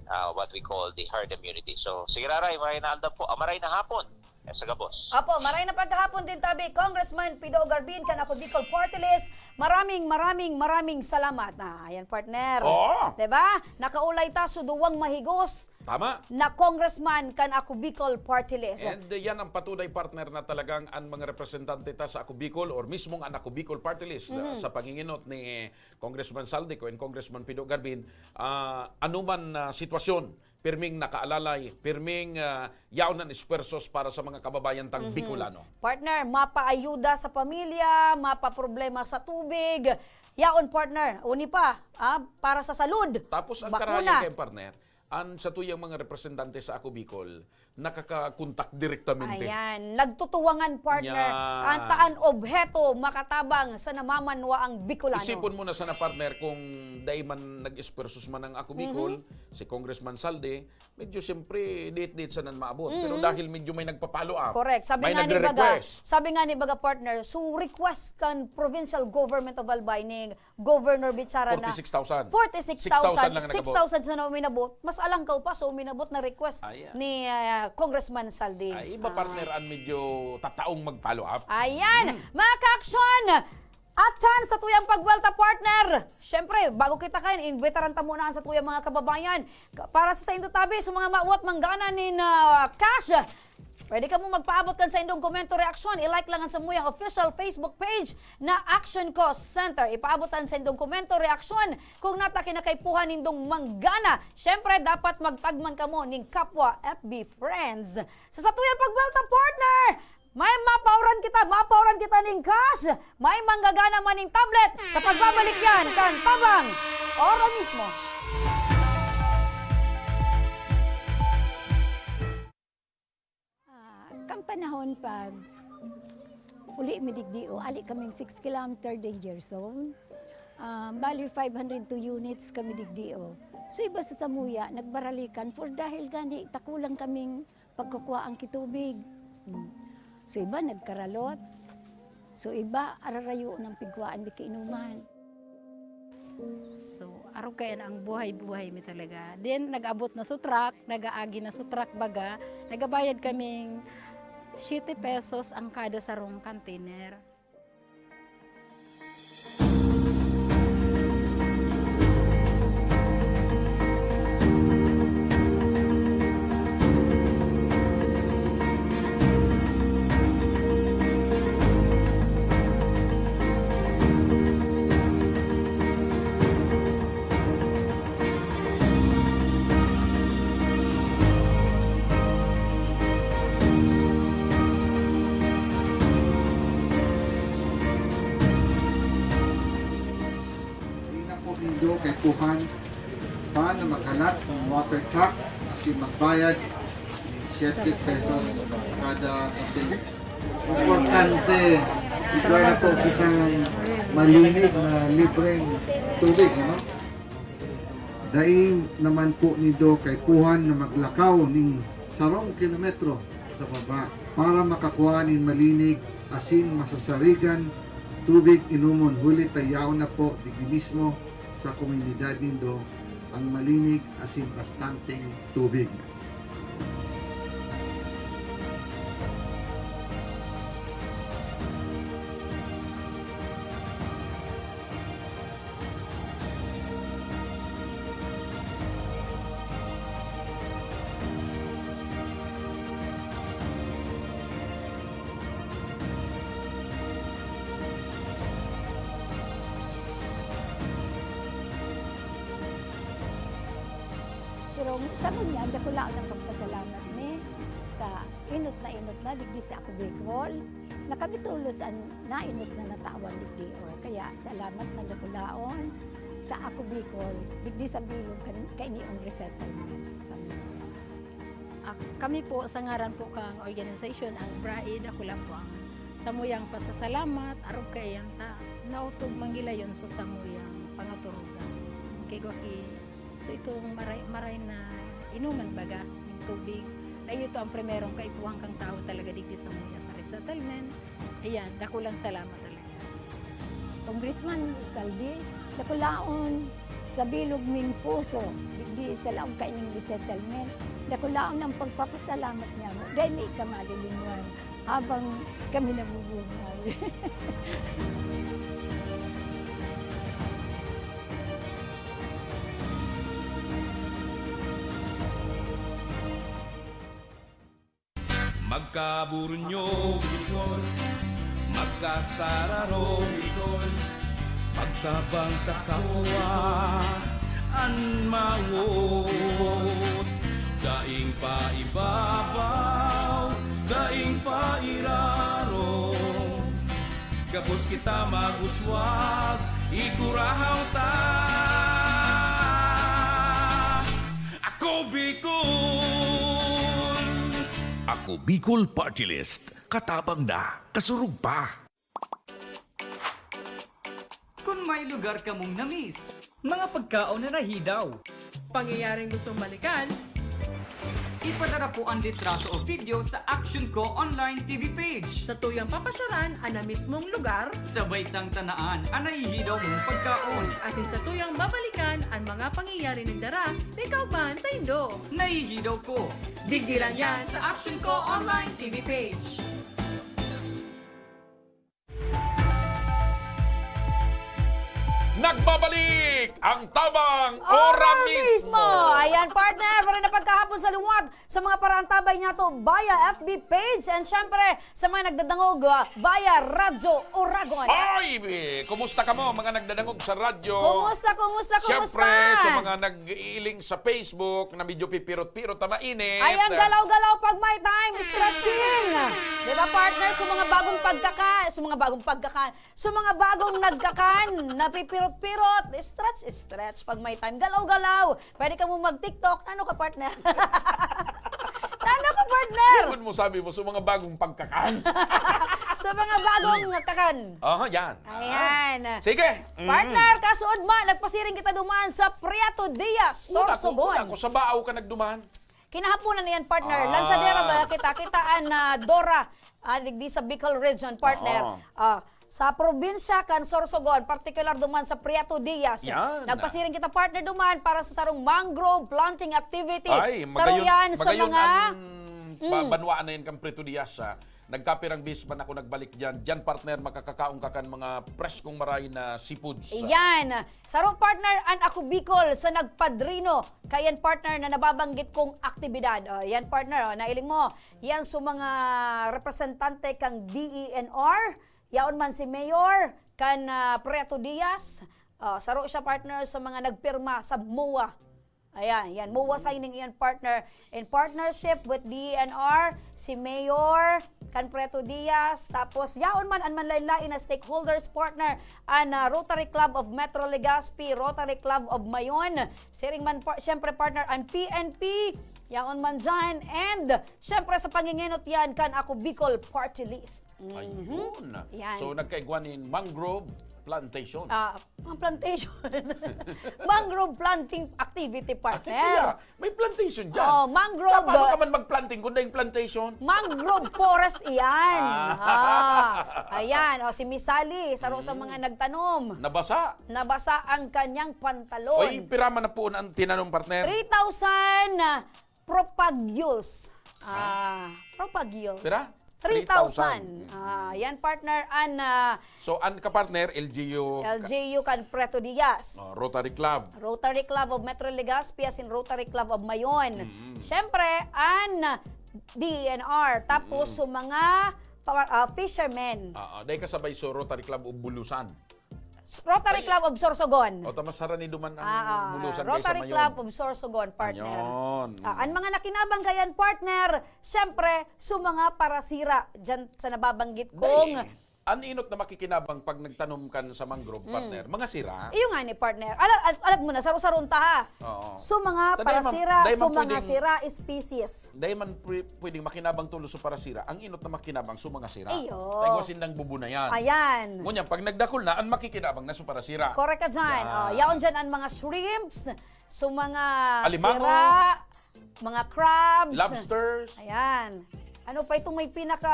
ah, what we call the herd immunity. So, sige, Raray, maray na aldaw po, ah, maray na hapon. Eh, sa gabos. Apo, maray na pagkahapon din tabi, Congressman Pido Garbin, kan Ako Bicol Party List. Maraming, maraming, maraming salamat. Ah, ayan, partner. Oo. Diba? Nakaulay ta, so duwang mahigos Tama. na congressman kan Ako Bicol Party List. And, uh, yan ang patunay, partner, na talagang ang mga representante ta sa Ako Bicol or mismong ang Ako Bicol Party List, uh, Mhm. sa panginginot ni Congressman Saldico and Congressman Pido Garbin, ah, anuman na sitwasyon, pirming nakaalalay, pirming, ah, yaon ang esfuerzos para sa mga kababayan tang Mhm. Bicolano. Partner, mapaayuda sa pamilya, mapaproblema sa tubig. Yaon, partner. Uni pa, ah, para sa salud. Tapos ang Bakuna. karahayan kay partner, ang satuyang mga representante sa Ako Bicol, nakakakontak direktamente. Ayan. Nagtutuwangan, partner. Yan. Ang taan obheto makatabang sa namamanwaang Bicolano. Isipon mo na sana, partner, kung dai man nag-esfuerzos man ang Ako Bicol, Mhm. si Congressman Saldi, medyo siyempre, dit-dit sana maabot. Pero Mhm. dahil medyo may nagpa-follow up, Correct. Sabi may nga ni baga, nagre-request. sabi nga ni baga, partner, so request kan Provincial Government of Albay ni Governor Bichara na Forty-six thousand. Forty-six thousand, Six thousand lang nag-abot. six thousand sana uminabot, mas alangkaw pa sa uminabot na request Ayan. ni, ah, Congressman Saldi. Ay, iba, Ah. partner, ang medyo tataong mag-follow up. Ayan, Hmm. mga ka-aksyon! At chance sa tuyang pagwelta, partner! Siyempre, bago kita kain, imbitaran ta muna ang sa tuyang mga kababayan. Ka-, para sa saindo tabi, sa mga mawat manggana nin, ah, cash, Pwede kamo magpaabot kan saindong komento, reaksyon. I-like lang an samuyang official Facebook page na Action Cause Center. Ipaabot sa saindong komento, reaksyon kung nata kinakaipuhan nindong manggana. Siyempre, dapat magtagman kamo ning kapwa F B friends. Sa satuyang pagwelta, partner, may mapaoran kita, mapaoran kita ning cash, may manggagana man ning tablet. Sa pagbabalik yan, kan Tabang Oro mismo. Ah, kan panahon pag uli mi digdi, o, ali kaming six kilometer danger zone. Ah, bali, five hundred two units kami digdi, o. So, iba sa samuya, nagbaralikan for dahil gani takulang kaming pagkukuhaan ki tubig. Hmm. So, iba nagkaralot. So, iba, ararayo ng pigkuhaan mi kainuman. So, arog kaya na ang buhay-buhay mi talaga. Then, nag-abot na sa truck, nag-aagi na sa truck baga, nagabayad kaming siyete pesos ang kada sarong container. Dai na po nindo kaipuhan pa na maghalat nin water truck asin magbayad nin siyete pesos kada container. Importante, igwa na po kitang malinig na libreng tubig, ano? Dai naman po nindo kaipuhan na maglakaw nin sarong kilometro sa baba para makakua nin malinig asin masasarigan tubig inomon, huli ta yaon na po digdi mismo sa komunidad nindo ang malinig asin bastanteng tubig. Pero sa ngunyan, dakulaon ang pagpasalamat mi ta enot na enot na digdi sa Ako Bicol. Na kami tolos an nainot na natawan digdi, o kaya salamat na dakulaon sa Ako Bicol, digdi sa bilog kan kainiong resettlement sa Mindanao. Ah, kami po, sa ngaran po kang organisasyon, ang BRAI, dako lang po ang samuyang pasasalamat, arog kaiyan ta, nautog mangilayon sa samuyang pangaturugan. Kay Gwaki, so itong maray, maray na inuman baga, yung tubig, na ito ang primerong kaipuhan kang tao talaga digdi sa mga sa resettlement. Ayan, dakulang salamat talaga. Congressman Saldi, dakulaon sa bilog ming puso, digdi sa laog kaining resettlement, dakulaon ang pagpapasalamat niya mo. Dahil may ika malilinwan habang kami nabubuhay. Magkaburunyo, Bicol. Magkasararo, Bicol. Pagtabang sa kapwa, an mawot. Daing pa ibabaw, daing pa irarom. Gabos kita mag-uswag, igurahaw ta. Ako Bicol! Ako Bicol Party List. Katabang na, kasurog pa. Kung may lugar kamong na-miss, mga pagkaon na nahidaw, pangyayaring gustong balikan, ipadara po ang litrato o video sa Action Co Online T V page. Sa tuyang papasyaran an na mismong lugar, sabay tang tanaan an nahihidaw mong pagkaon. Asin sa tuyang babalikan an mga pangyayari nagdara ni kauban saindo. Nahihidaw ko. Digdi lang yan sa Action Co Online T V page. Nagbabalik ang Tabang Ora Mismo! Ayan, partner, pa rin na pagkahapon sa liwat sa mga paraantabay niya to via F B page and syempre sa mga nagdadangog ah, via Radyo Oragon. Ay, eh, kumusta kamo mga nagdadangog sa radyo? Kumusta, kumusta, kumusta? Siyempre, sa mga nag-iiling sa Facebook na medyo pipirot-pirot na mainit. Ayan, galaw-galaw pag may time, stretching. Di ba, partner? Sa mga bagong pagkaka, sa mga bagong pagkaka, sa mga bagong nagkakan, napipirot-pirot, stretch, stretch pag may time. Galaw-galaw. Pwede ka mo mag-TikTok. Ano ka, partner? Ano ka, partner? Ano mo sabi mo sa mga bagong pagkakan? Sa mga bagong nagkakan. Aha, yan. Ayan. Sige. Mm. Partner, kasuod ma, nagpasiring kita duman sa Prieto Diaz, Sorsogon. Una ko, una ko, sa Baaw ka nagduman. Kinahaponan na yan, partner. Ah. Lansadera ba kita? Kita an ah, Dora, ah, digdi sa Bicol Region, partner. Oo. Ah, sa probinsya kan Sorsogon, partikular duman sa Prieto Diaz. Yan. Nagpasiring kita, partner, duman para sa sarong mangrove planting activity. Ay, Saro magayon, yan sa magayon mga ang ba- Mm. banwaan na yan kang Prieto Diaz, ah. Nagkapirang beses man ako nagbalik dyan. Dyan, partner, makakakaon ka kan mga preskong maray na seafoods. Yan. Saro, partner, an Ako Bicol sa nagpadrino kayan, partner, na nababanggit kong aktibidad. O, yan, partner, o, nailing mo. Yan sa mga representante kang D E N R, yaon man si Mayor, kan ah, Prieto Diaz. O, saro siya, partner, sa mga nagpirma sa MOA. Ayan, yan. MOA signing iyan, partner. In partnership with D E N R, si Mayor, kan Prieto Diaz, tapos yaon man an manlain-lain na stakeholders, partner, an ah, Rotary Club of Metro Legazpi, Rotary Club of Mayon, siring man, par- syempre, partner, an P N P, yaon man dyan, and syempre sa pangingenot yan kan Ako Bicol Party List. Mhm. Ayun. Yan. So, nagkaigwa nin mangrove plantation. Ah, ang plantation. Mangrove planting activity, partner. Yeah, may plantation dyan. Oh, mangrove. Kaya paano ka man mag-planting kung daing plantation? Mangrove forest iyan. Ah. Ah, ayan, o, si Miss Sally, saro sa mga nagtanom. Nabasa. Nabasa ang kanyang pantalon. Oy, pira man na po ang tinanom, partner? Three thousand propagules. Ah, propagules. Pira? Three thousand. Ah, yan, partner, an ah, So, an ka-partner, L G U. L G U kan Prieto Diaz. Oh, Rotary Club. Rotary Club of Metro Legazpi, asin Rotary Club of Mayon. Siyempre, an D E N R. Tapos, so mga pa- ah, fishermen. Ah, ah, dahil kasabay so Rotary Club of Bulusan. Rotary Ay. Club of Sorsogon. O, ta mas harani duman ang Ah, ah, bulusan kaysa Rotary mayon. Club of Sorsogon, partner. Ayon. Ah, ang mga nakinabang kayan, partner, siyempre, sa mga parasira, dyan sa nababanggit kong Dai, an inot na makikinabang pag nagtanom kan sa mangrove, Mm. partner, mga sira. Iyo nga ni, partner. Ala-, al-, alag mo na, saro-saro ta, ha? Oo. So, mga Ta dai man, parasira, dai so, man mga pwedeng sira species. Dai man pwe-, pwedeng makinabang tulos sa parasira. Ang inot na makinabang sa mga sira. Iyo. Ta igwa sindang bubunayan. Ayan. Ngunyan, pag nagdakul na, ang makikinabang na sa parasira. Correct ka dyan. Yan. Oh, yaon dyan ang mga shrimps, so mga Alimango. sira, mga crabs. Lobsters. Ayan. Ano pa itong may pinaka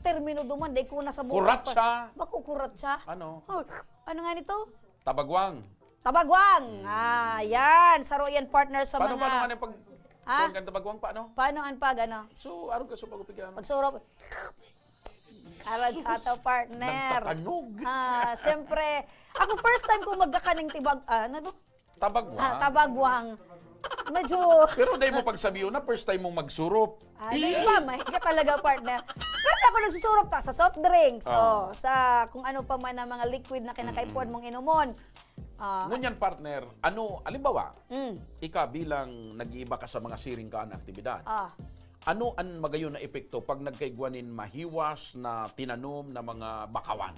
termino duman? Dai ko na sa buhay pa. Kuratsa. Baku, kuratsa? Ano? Oh, ano nga nito? Tabagwang. Tabagwang. Hmm. Ah, yan. Saro yan, partner, sa Paano, mga paano nga na pag, Ha? kuwan ka ng tabagwang? Paano? Paano ang pag, ano? So, arog ka sa pag-upigyan. Pagsurop. Arog ka to, partner. Nagtatanog. Ah, siyempre. Ako, first time ko magkakaning tibag-, ah, ano to? Tabagwang. Ah, tabagwang. Medyo Pero dai mo pagsabiyon na first time mong magsurop. Ah, dai ba? Mahiga talaga, partner. Pero di ako nagsusurop ta sa soft drinks. Ah. Oh, sa kung ano pa man ang mga liquid na kinakaipuhan Mm. mong inumon. Ah. Ngunyan, partner, ano, halimbawa, Mm. ika bilang nag-iiba ka sa mga siring ka na aktibidad, Ah. ano an magayon na epekto pag nagkaigwa nin mahiwas na tinanom na mga bakawan?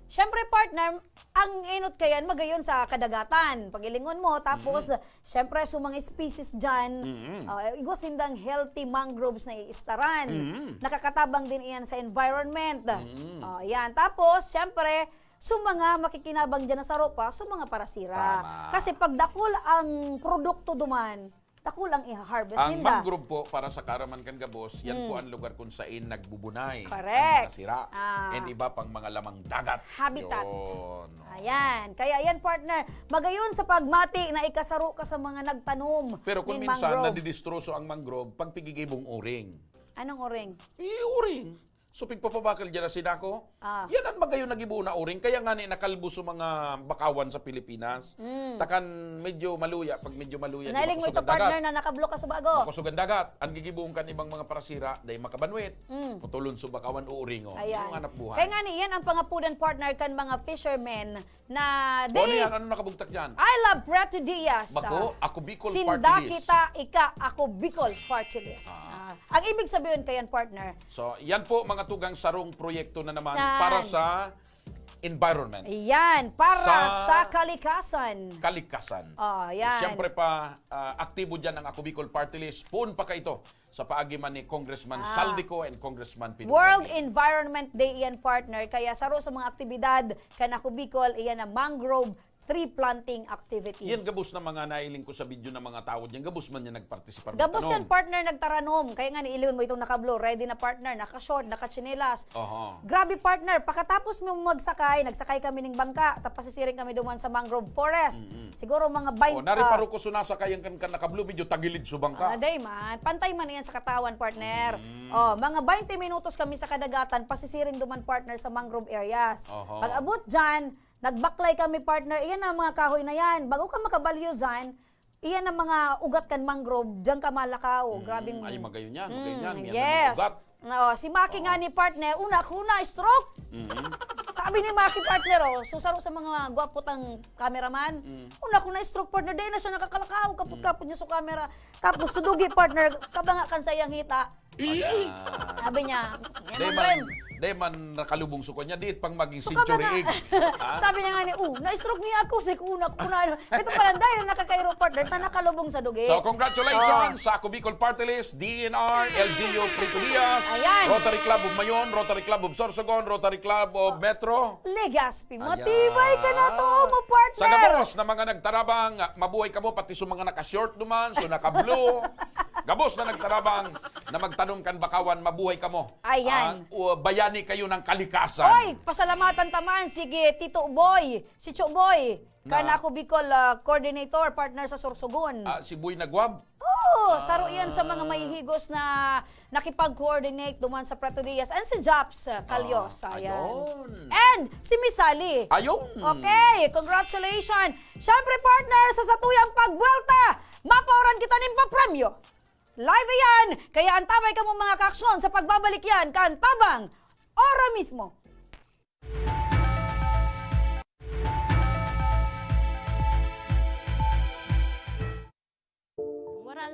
Siyempre, partner, ang inot kayan magayon sa kadagatan. Pag-ilingon mo, tapos, Mhm. siyempre, sa mga species dyan, Mhm. ah, igwa sindang healthy mangroves na iistaran. Mhm. Nakakatabang din iyan sa environment. Mhm. Ah, yan. Tapos, siyempre, sa mga makikinabang dyan na saro pa, sa mga parasira. Tama. Kasi pag dakul ang produkto duman, dakul ang iha-harvest Ang ninda. mangrove po, para sa kaaraman kan gabos, yan Hmm. po ang lugar kung saan nagbubunay ang Correct. mga sira Ah. and iba pang mga lamang dagat. Habitat. Yun. Ayan. Kaya yan, partner, magayon sa pagmati na ikasaro ka sa mga nagtanom Pero kung ning minsan, mangrove. nadidistroso ang mangrove pag pigigibong uring. Anong uring? Eh, uring. So, pigpapabakal dyan na sinako. Ah. Yan ang magayon na gibo na uring. Kaya nga ni nakalbo sa mga bakawan sa Pilipinas. Mm. Takan medyo maluya, pag medyo maluya, di Nailing mo makusog ito, ang dagat. partner, na nakablo ka sa bago. Makusog ang dagat. Ang gigibohon kan ibang mga parasira, dahil makabanwit. Mm. Putulon sa bakawan o uringon. Ayan. Yung hanap buhay. Kaya nga ni, yan ang pangapudan, partner, kan mga fishermen na O, ano they yan? Ano nakabugtak dyan? I love Preto Diaz. Bako, Ah, ako Bicol Sinda Party List. kita, ika, ako Bicol Party List. Ah. Ah, ang ibig sabihin kayan, partner? So, yan po, mga tugang, sarong proyekto na naman Yan. para sa environment. Yan, para Sa sa kalikasan. kalikasan. Oh, yan. Siyempre pa, ah, aktibo dyan ang Ako Bicol Party List. Poon pa ka ito sa paagi man ni Congressman Ah. Saldico and Congressman Pino World Gabin. Environment Day iyan, partner. Kaya saro sa mga aktibidad kan Ako Bicol, iyan ang mangrove tree planting activity. Yan gabos na mga nailing ko sa video ng mga tao diyan. Gabos man yan nagpartisipar Gabos magtanom. yan, partner, nagtaranom. Kaya nga, niiliwan mo itong naka-blue. Ready na, partner. Naka-short, naka-tsinelas. Oho. Grabe, partner. Pakatapos mo magsakay, nagsakay kami ning bangka. Tapos sisiring kami duman sa mangrove forest. Mm-mm. Siguro mga bain-, O, nari ah, paruko sunasa kayang kan, kan naka-blue, medyo tagilid subang ka. Ah, day man. Pantay man yan sa katawan, partner. Mm. Oh, mga baynte minutos kami sa kadagatan, pasisiring duman, partner, sa mangrove areas. Oho. Pag-abot dyan, nagbaklay kami, partner. Iyan ang mga kahoy na yan. Bago ka makabalyo dyan, iyan ang mga ugat kan mangrove. Diyan ka malakaw. Mm, Grabing ay, magayon yan, magayon Mm, yan. May ano, yes. ugat. Oo, si Maki Oo. nga ni partner, una ako na-stroke. Mhm. Sabi ni Maki, partner, oh, so saro sa mga gwapo tang cameraman. Mm. Una ako na-stroke, partner, dahil na siya nakakalakaw, kapot-kapot Mm. niya sa camera. Tapos, sudugi, partner, kabanga kan sa iyang hita. Ayan. Sabi niya, yan Dahil ang man, trend. dahil man nakalubong sa kanya, di pang maging So, century kabanga. egg. Ha? Sabi niya nga ni, "Oh, na-stroke niya ako, sa una ko na, ano." Ito pala, dahil nakakairo, partner, na nakalubong sa dugi. So, congratulations Oh. sa Ako Bicol Party List, D E N R, L G U Preto Diaz, Ayan. Rotary Club of Mayon, Rotary Club of Sorsogon, Rotary Club of Metro. Legazpi, Ayan. matibay ka na to, mo partner. Sa gabos na mga nagtarabang, mabuhay kamo, pati sa mga naka-short duman, so naka-blue. Gabos na nagtarabang na magtanom kan bakawan, mabuhay kamo. Ayan. Ah, o, bayani kayo ng kalikasan. Oy, pasalamatan taman, sige, Tito Boy, si Cho Boy. Na? Kan Ako Bicol, ah, coordinator, partner sa Sorsogon. Ah, si Boy Nagwab? Oo, Ah. saro yan sa mga mahihigos na nakipag-coordinate duman sa Preto Diaz and si Jops, ah, Calyos. Ah, Ayan. ayun. And si Miss Sally. Ayun. Okay, congratulations. Siyempre, partner, sa satuyang pagbuwelta, mapaoran kita nin papremyo. Live iyan, kaya antabay kamo, mga kaaksyon, sa pagbabalik yan, kaantabang, ora mismo.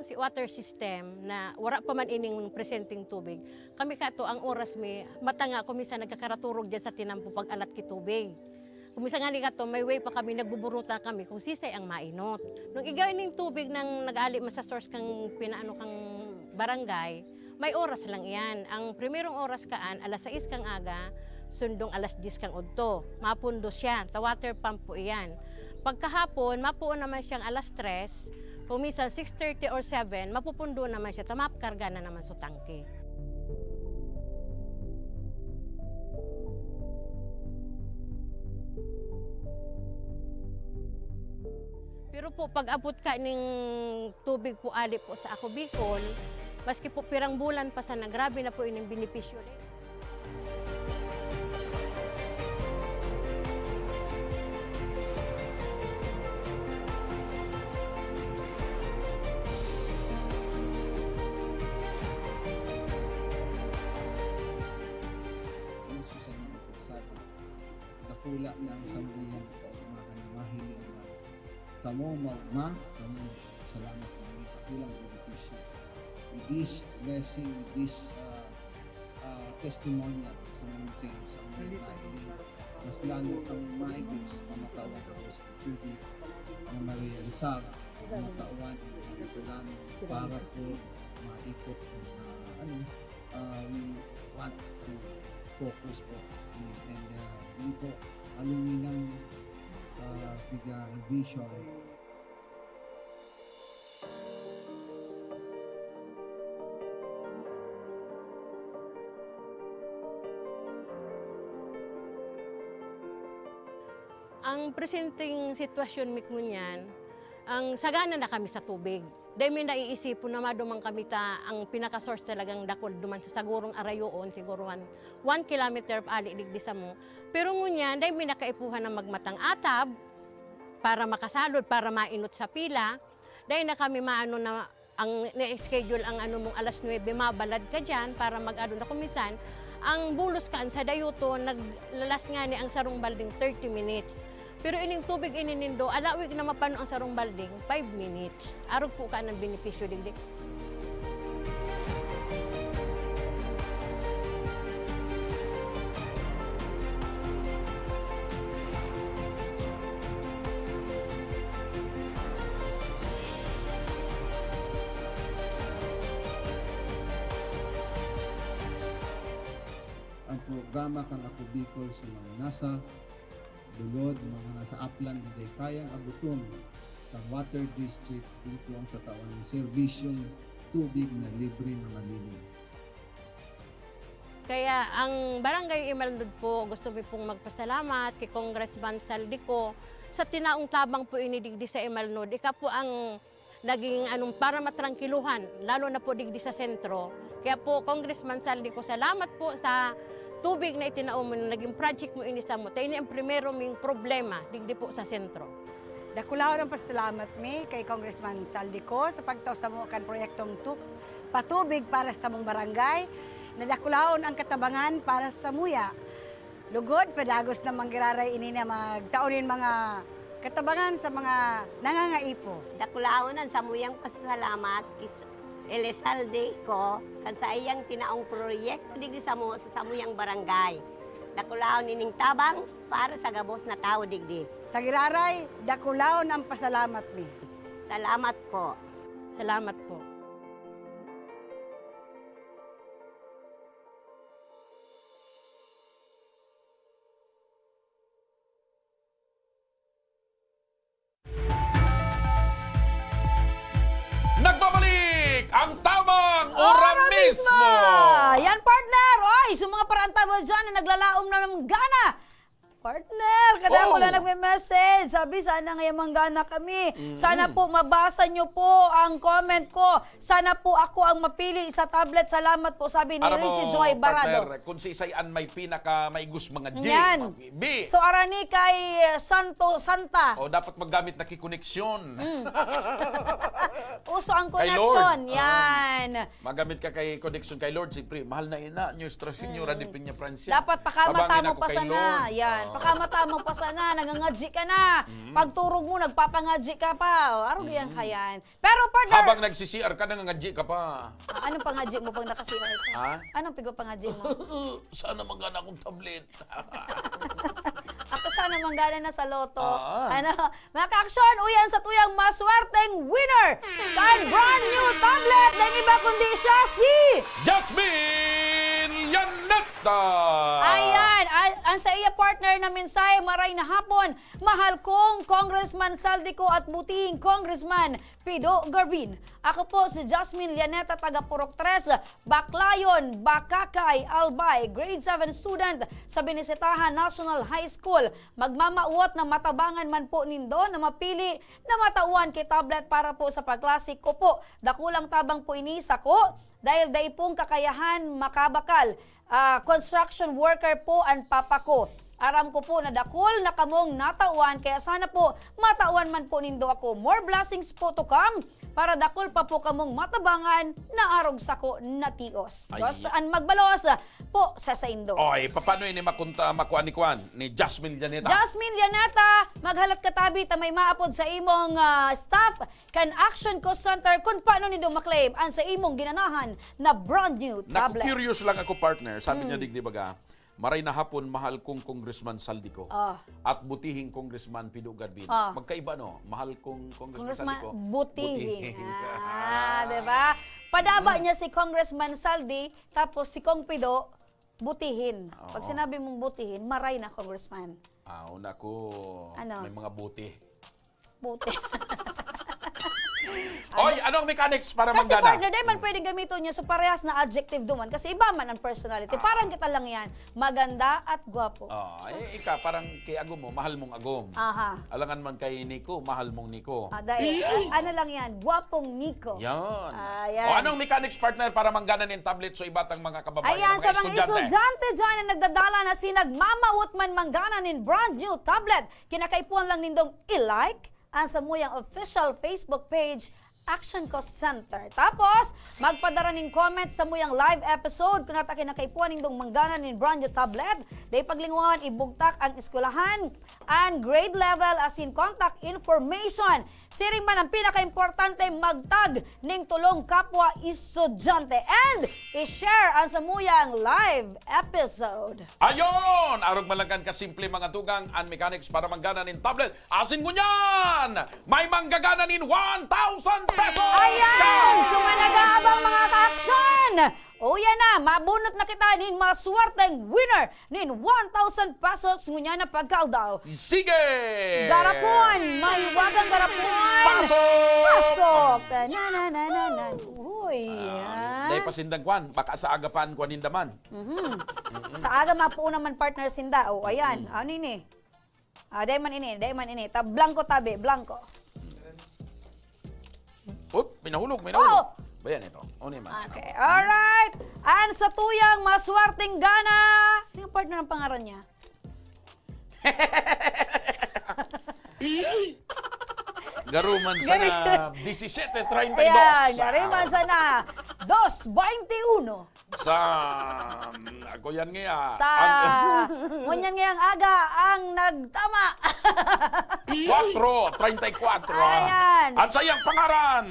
Si water system na wara pa man ining presenteng tubig, kami kato ang oras mi, mata nga kung minsan nagkakaraturog diyan sa tinampo pag-alat ki tubig. Kung minsan nga ni kato, may way pa kami, nagbuburuta kami kung sisay ang mainot. Nung igay ning tubig nang nag-ali man sa source kang pinaano kang barangay, may oras lang iyan. Ang primerong oras kaan, alas sais kang aga, sundong alas diyes kang udto. Mapundo siya, ta water pump po iyan. Pagkahapon, mapuon naman siyang alas tres, kung minsan six thirty or seven, mapupundo naman siya, ta makarga na naman sa tangke. Pero po, pag-abot ka ning tubig po ali po sa Ako Bicol, maski po pirang bulan pa sana, grabe na po ining benepisyo ni. Gusto sa inyo po, sa atin. Dakula na ang samuyang kaugmahan na mahiling na kamo, ma-, ma-, kamo, salamat na ini. Dakulang benepisyo. With this blessing, with this, ah, ah, testimonial sa mga sa mga mahiling, mas lalo kami maigos, mamatawan ako sa tubig na marealisar, mamatawan ang mga Bicolano para po maikot ang, ah, ano, ah, we want to focus po. And, ah, hindi po aluminang, ah, piga vision. Ang presenteng sitwasyon mi ngunyan, ang sagana na kami sa tubig. Dai mi naiisipon na maduman kami ta ang pinaka-source talagang dakul duman sa sagurong arayoon, siguro one, one kilometer ali digdi samo. Pero ngunyan, dai mi nakaipuhan na magmatang atab para makasalod, para mainot sa pila. Dai na kami maano na ang na-schedule ang ano mong alas nuebe, mabalad ka diyan para mag-ano na kung minsan, ang bulos kaan sa dayuton, naglalas ngani ang sarong balding thirty minutes. Pero ining tubig ini nindo, alawig na mapano ang sarong balding, five minutes. Arog po ka ng benepisyo digdi. Ang programa kan Ako Bicol sa mga nasa bulod, mga nasa upland na dai kayang abuton kan water district, dito ang tatawan ng serbisyong tubig na libre na malinis. Kaya ang Barangay Imalnod po, gusto mi pong magpasalamat kay Congressman Zaldy Co sa tinaong tabang po ini digdi sa Imalnod. Ika po ang naging anong para matrangkiluhan, lalo na po digdi sa sentro. Kaya po, Congressman Zaldy Co, salamat po sa tubig na itinao mo, na naging project mo ini samo. Ta ini ang primero ming problema digdi po sa sentro. Dakulaon ang pasalamat mi kay Congressman Zaldy Co sa pagtao samo kan proyektong tu-, patubig para sa samong barangay. Nadakulaon ang katabangan para samuya. Lugod, padagos na manggiraray ini na magtao nin mga katabangan sa mga nangangaipo. Dakulaon ang samuyang pasasalamat kis-, Elizalde Co kan saiyang tinaong proyekto digdi samo sa samuyang barangay. Dakulaon ining tabang para sa gabos na tawo digdi. Sa giraray, dakulaon ang pasalamat mi. Salamat po. Salamat po. Nagbabalik ang Tabang Ora Mismo! Yan, partner! Oy, sa mga paranta mo dyan na naglalaom na ng gana. Partner, kadako Oh. na nagme-message. Sabi, "Sana ngayon manggana kami." Mm-mm. Sana po mabasa nyo po ang comment ko. Sana po ako ang mapili sa tablet. Salamat po, sabi ni Aram Rizy mo, Joy Barado. Partner, kung si Isay an may pinaka maigus mga G, Yan. mag-, B. So, arani kay, eh, Santo Santa. O, dapat maggamit na ki koneksyon. Mm. Uso ang Kay Lord. Connection. Ah. Yan. Magamit ka kay koneksyon kay Lord, siyempre, mahal na ina, Nuestra Señora Mm. de Peña Francia. Dapat pakamata Tabangin mo ako pa kay sana. Lord. Yan. Ah. Pakamata mo pa sana, nangangadji ka na. Mm. Pagturog mo, nagpapangadji ka pa. O, arog yan Mm. kayan. Pero, partner Habang nagsi-C R ka, nangangadji ka pa. Ah, anong pangadji mo pag naka-C R ka? Ha? Anong pigpapangadji mo? Sana magana akong tablet. Ako sana manggana na sa lotto. Ah. Ano? Mga ka-aksyon, uyan sa tuyang maswerteng winner kan brand new tablet na iba kundi siya si Jasmine Yaneta! Ayan, a-, ang sa iya partner na mensahe, maray na hapon, mahal kong Congressman Saldico at butihing Congressman Pido Garbin. Ako po si Jasmine Llaneta, taga Purok Tres, Baclayon, Bacacay, Albay, grade seven student sa Binisitahan National High School. Magmamawot na matabangan man po nindo na mapili na matawan ki tablet para po sa pagklase ko po. Dakulang tabang po ini sako dahil dai pong kakayahan makabakal. Ah, construction worker po an papa ko. Aram ko po na dakul na kamong natawan, kaya sana po matawan man po nindo ako. More blessings po to come para dakul pa po kamong matabangan na arog sako na tios. Ay. Diyos an magbalos po sa saindo. Oy, paano ini makunta, makuha ni Kwan, ni Jasmine Llaneta? Jasmine Llaneta, maghalat ka tabi ta may maapod sa imong, ah, staff kan Action Call Center kun paano nindo maklaim an sa imong ginanahan na brand new tablet. Naku-curious lang ako, partner. Sabi niya, Hmm. digdi baga, "Maray na hapon, mahal kong Congressman Saldico." Ah. At butihing Congressman Pido Garbin. Ah. Magkaiba, no? Mahal kong Congressman Congressman Saldico. Butihing. Butihing. Ah, di ba? Padaba Hmm. niya si Congressman Saldi, tapos si Cong Pido, butihin. Pag Oo. sinabi mong butihin, maray na, Congressman. Ah, una ko, Ano? may mga buti. Buti. Oy, ano ang mechanics para Kasi, manggana? partner, dai man Hmm. pwedeng gamiton niya, so parehas na adjective duman. Kasi iba man ang personality. Ah. Parang kita lang yan. Maganda at gwapo. Oh, eh, ika, parang kay agom mo, mahal mong agom. Aha. Alangan man kay Nico, mahal mong Nico. Ah, dai. Ano lang yan? Gwapong Nico. Yan. Ah, yan. O, anong mechanics, partner, para manggana nin tablet so iba tang mga kababayan, Ayan, mga sa mga estudyante? estudyante dyan na nagdadala na si nagmamawot man manggana nin brand new tablet, kinakaipuhan lang nindong i-like ang samuyang official Facebook page, Action Call Center. Tapos, magpadara nin comment samuyang live episode. Kun ata kinakaipuhan nindong manggana nin brand new tablet, dai paglinguhan, ibugtak ang eskwelahan, an grade level, asin contact information. Siring man ang pinakaimportante, magtag ning tulong kapwa estudyante and i-share ang samuyang live episode. Ayon! Arog man lang kan kasimple, mga tugang, an mechanics para manggana nin tablet. Asin ngunyan, may manggagana nin one thousand pesos! Ayan! Ka! So, mga nag-aabang, mga ka-aksyon! O, yan na, mabunot na kita nin maswerteng winner nin one thousand pesos ngunyan na pagkaaldaw. Sige! Garapon! May wagang garapon! Pasok! Pasok! Na, na, na, na, na. Uy, Ah, yan. dahil pasindang kwan, baka sa aga pa an kwan ninda man. Mhm. Sa aga mapuo naman, partner, sinda. O, ayan. Mm. Ano ini? Ah, dai man ini, dai man ini. Ta-, blanco tabi, blanco. Op, may nahulog, may nahulog. Oh! Bayan ito. Ano man? Okay, alright. Ang sa tuyang maswerteng gana. Yung partner ang pangaran niya? Garuman sana, Gari- disisete treinta y dos. Ayan, garuman sana, dos veintiuno. Sa, um, ako yan nga, Sa, ang ngunyan ngayang aga, ang nagtama. Kwatro, treinta y cuatro. Ayan. Ang sayang pangaran,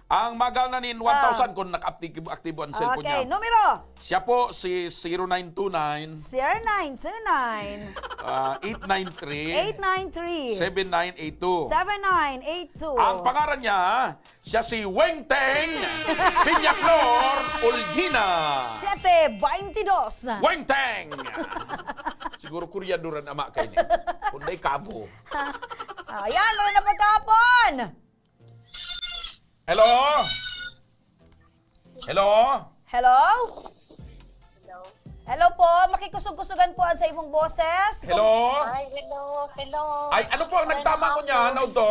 ang magana nin Ah. one thousand kung naka-active, aktibo ang cellphone Okay, niya. numero. Siya po si zero nine two nine. Zero nine two nine. Ah, eight nine three. Eight nine three. Seven nine eight two. Seven nine eight two. Ang pangaran niya, Siya si Weng Teng Piñaflor Olgina. Siyete baynte dos. Weng Teng! Siguro kuryaduran ama kaini. Kung dai kabo. Ah, yan, meron na pagkahapon. Hello? Hello? Hello? Hello po, makikusog-kusogan po an sa imong boses. Hello? Ay, hello, hello. Ay, ano po ang Ay, nagtama ko niya? Ano to?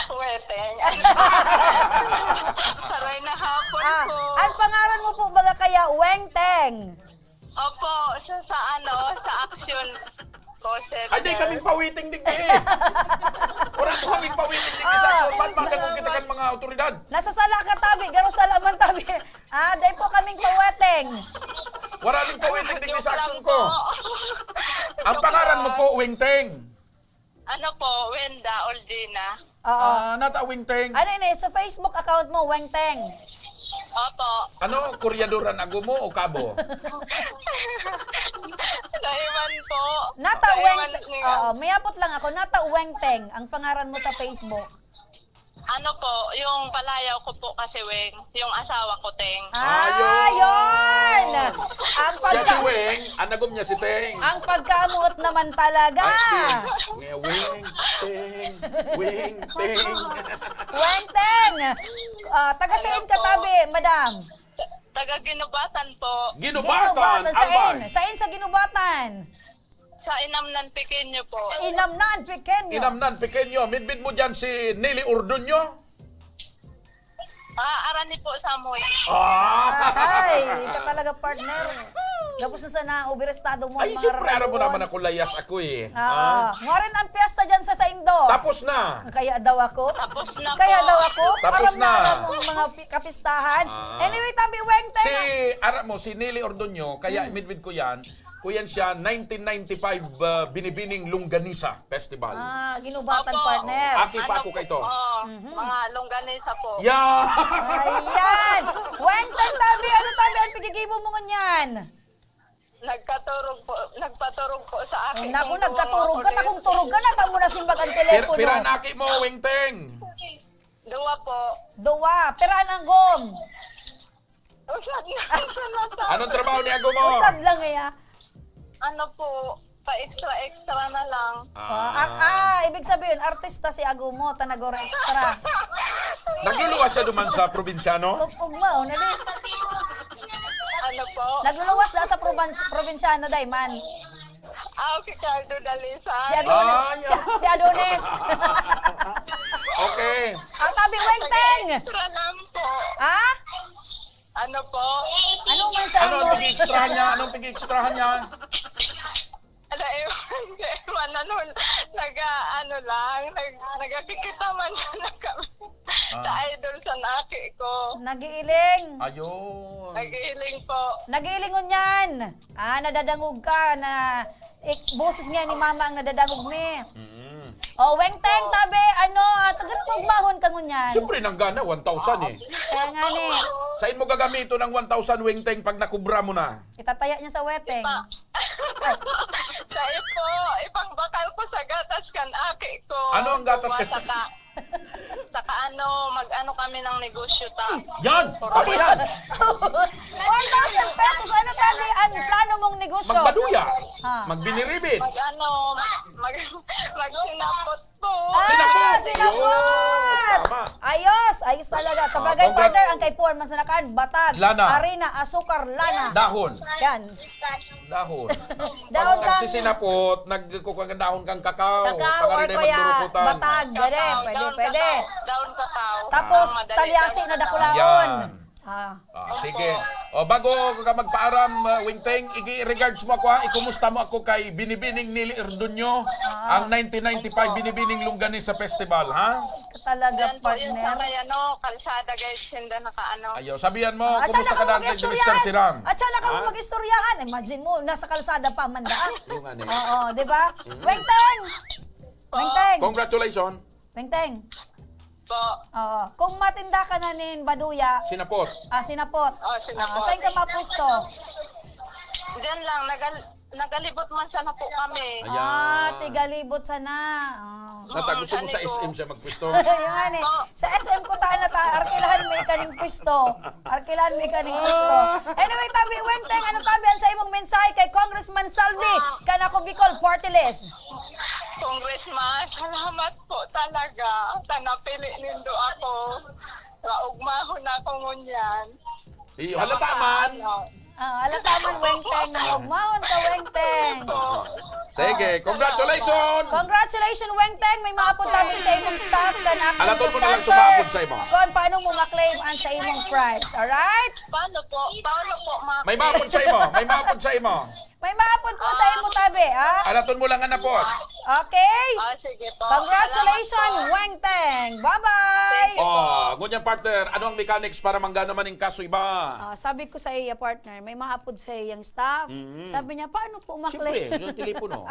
Weteng. Saray na hapon Ah, po. Ang pangaran mo po baga kaya, Weng Teng? Opo, sa, sa ano, sa action ko, sir. Ay, di kaming pawiting digdi eh. Wala po kaming pawiting digdi sa Ah. action. Ba't madangog kita kan mga awtoridad? Nasa sala ka, tabi. Garo sala man, tabi. Ah, dai po kaming paweteng. Wala ning paweteng digdi sa action ko. Joke lang po. Weng Teng? Ano po, Wenda Oldina. Oo. Ah, nata Weng Teng. Ano ini? Sa Facebook account mo, Weng Teng? Opo. Ano, kuryadoran ago mo o kabo? Daiman po. Nata Weng Daiman Teng. Oo, mayapot lang ako. Nata Weng Teng ang pangaran mo sa Facebook. Ano po, yung palayaw ko po kasi, Weng, yung asawa ko, Teng. Ah, Ayun! yun! Ang Siya si pagka- Weng, ang nagom niya si Teng. Ang pagkamuot naman talaga. Ay, Teng. Ngayon, Weng, Teng, Weng, Teng. Weng Teng! Ah, taga Ano saan ka po? tabi, madam? Taga Ginubatan po. Ginubatan, Ginubatan, sain? Albay. Sain sa Ginubatan? Sa Inamnan Pequeño po. Inamnan Pequeño. Inamnan Pequeño. Midbid mo dyan si Nelly Ordoño? Ah, arani po sa amoy. Ah! Ay, ika talaga, partner. Gabos na sana, overestado mo ang Ay, mga siyempre, aram mo raraniwan. naman ako, layas ako eh. Oo. Ah. Ngarin ang piyesta dyan sa saindo. Tapos na. Kaya daw ako? Tapos na Kaya po. daw ako? Tapos Aram na. na aram ang mga pi- kapistahan. Ah. Anyway, tabi, Weng Teng. Si, aram mo, si Nelly Ordoño, kaya Hmm. midbid ko yan, Kuyan siya, nineteen ninety-five, ah, Binibining Longganisa Festival. Ah, Ginubatan, Opo. partner. Aki pa Ano ako po, kaito. oh, Mhm. mga longganisa po. Yeah! Ayan! Weng Teng, tabi, ano tabi ang pigigibo mo ngunyan? Nagkaturog po, nagpaturog po sa akin Naku, kung duwang nagkaturog ka, ako takong turog ka na, tamo na simbag ang Pir- telepono. Pira na aki mo, Weng Teng? Duwa po. Duwa, pira ang gom? Usad na, usad na ta. Anong trabaho ni ago mo? Usad lang, eh, ah. Ano po, pa-extra-extra na lang. Ah, ah, ah, ibig sabihin, artista si ago mo, ta nag-oro-extra. Nagluluwas siya duman sa probinsyano? Ug-, ugma, oh, nali. Ano po? Nagluluwas daw sa probans-, probinsyano, day, man. Ah, okay, Cardo Dalisa. Si Adonis. Ah, yeah. Si, si Adonis. Okay. Ah, tabi, Weng Teng. Extra lang po. Ha? Ano po? Ano man sa Ano ang imo? pag-extrahan niya? Anong pag-extrahan niya? Ala, ewan, ewan, ano, nag-, ano lang, nag-, nagkikita man lang kami Ah. sa idol sa naki ko. Nagiiling. Ayun. Nagiiling po. Nagiiling ngunyan. Ah, nadadangog ka na ik-, boses nga ni mama ang nadadangog mi. Mm. Oh, Weng Teng, tabi, ano, ah, taga na magmahon ka ngunyan. Siyempre, nanggana, one thousand eh. Kaya nga ni. Saan mo gagamiton ang one thousand, Weng Teng, pag nakubra mo na? Itataya niya sa weteng. Ipa- Ay. Sa ipo, ipangbakal ko sa gatas kan aki ko. Ano ang gatas Kuha kan saka, saka ano, mag-ano kami ng negosyo ta. Yan! Tama yan! One thousand pesos, ano tabi ang plano mong negosyo? Magbaduya! Ha. Magbiniribid! Mag-ano, mag, magsinapot po. Ah, Sinapot! sinapot! Yun! Tama. Ayos! Ayos talaga. Sa Ah, bagay, congrats. partner, ang kaipuhan man sa nakan, batag, Lana. harina, asukar, lana. Dahon. Yan. Dahon. Dahon Pag kang nagsisinapot, nagkukuha ng dahon kang kakao. Kakao Pangalan or na yung kaya magdurukutan. batag. Pwede, Kakao, pwede, dahon pwede. kakao, dahon kakao. Tapos, Ah, madali talyasi lang na kakao. dakulaon. Yan. Ah. Ah, sige. O, bago ka magpaaram, uh, Weng Teng, i-regards mo ako, ha? Ikumusta mo ako kay Binibining Nili Erdonyo, Ah. ang nineteen ninety-five Opo. Binibining Longganisa Festival, ha? Talaga, Yan po yung partner. sa may ano, kalsada, guys, hindi nakaano. Ayo, sabihan mo, Ah, at kumusta saka ka na kang dati ni mag-istoryahan. Mister Siram? At saka ka Ha? mag-istoryahan. Imagine mo, nasa kalsada pa, manda. Yung ano eh. Oo, di ba? Mm. Weng Teng! Po. Weng Teng! Congratulations. Weng Teng! Po. Oo. Kung matinda ka na nin baduya, Sinapot. ah, sinapot. Oh, sinapot. Ah, saan ka mapusto? Diyan lang, nagal-, nagalibot man sana po kami. Ayan. Ah, tigalibot sana. Oh. Nata, gusto mo sa Ano po? S M siya magpwesto? Yung nga ni, Oh. sa S M ko ta na ta, arkilahan mo ikaning pwesto. Arkilahan mo ikaning pwesto. Anyway, tabi, Weng Teng, ano tabi ang sa imong mensahe kay Congressman Saldi? Kan Ako Bicol, party list. Congressman, salamat po talaga sa napili nindo ako. Kaugmahon ako ngunyan. Iyo, halata man. Ano? Ah, halata man, Weng Teng, na ugmahon ka, Weng Teng. Sige, congratulations! Congratulations, Weng Teng. May maapod tabi sa imong staff kan Action Alaton mo na lang Center. Sumapod sa imo. Kung paano mo ma-claim ang sa imong prize. Alright? Paano po? Paano po, ma- May maapod sa imo. May maapod sa imo. May maapod po sa imo tabi, ha? Alaton mo lang ang napod. Okay? Ah, sige po. Congratulations, Salamat po. Weng Teng. Bye-bye! Oh, ngunyan partner, ano ang mechanics para manggana man ning kaso iba? Ah, sabi ko sa iya, partner, may maapod sa iyang staff. Mm. Sabi niya, paano po Siyempre, makli? yung telepono.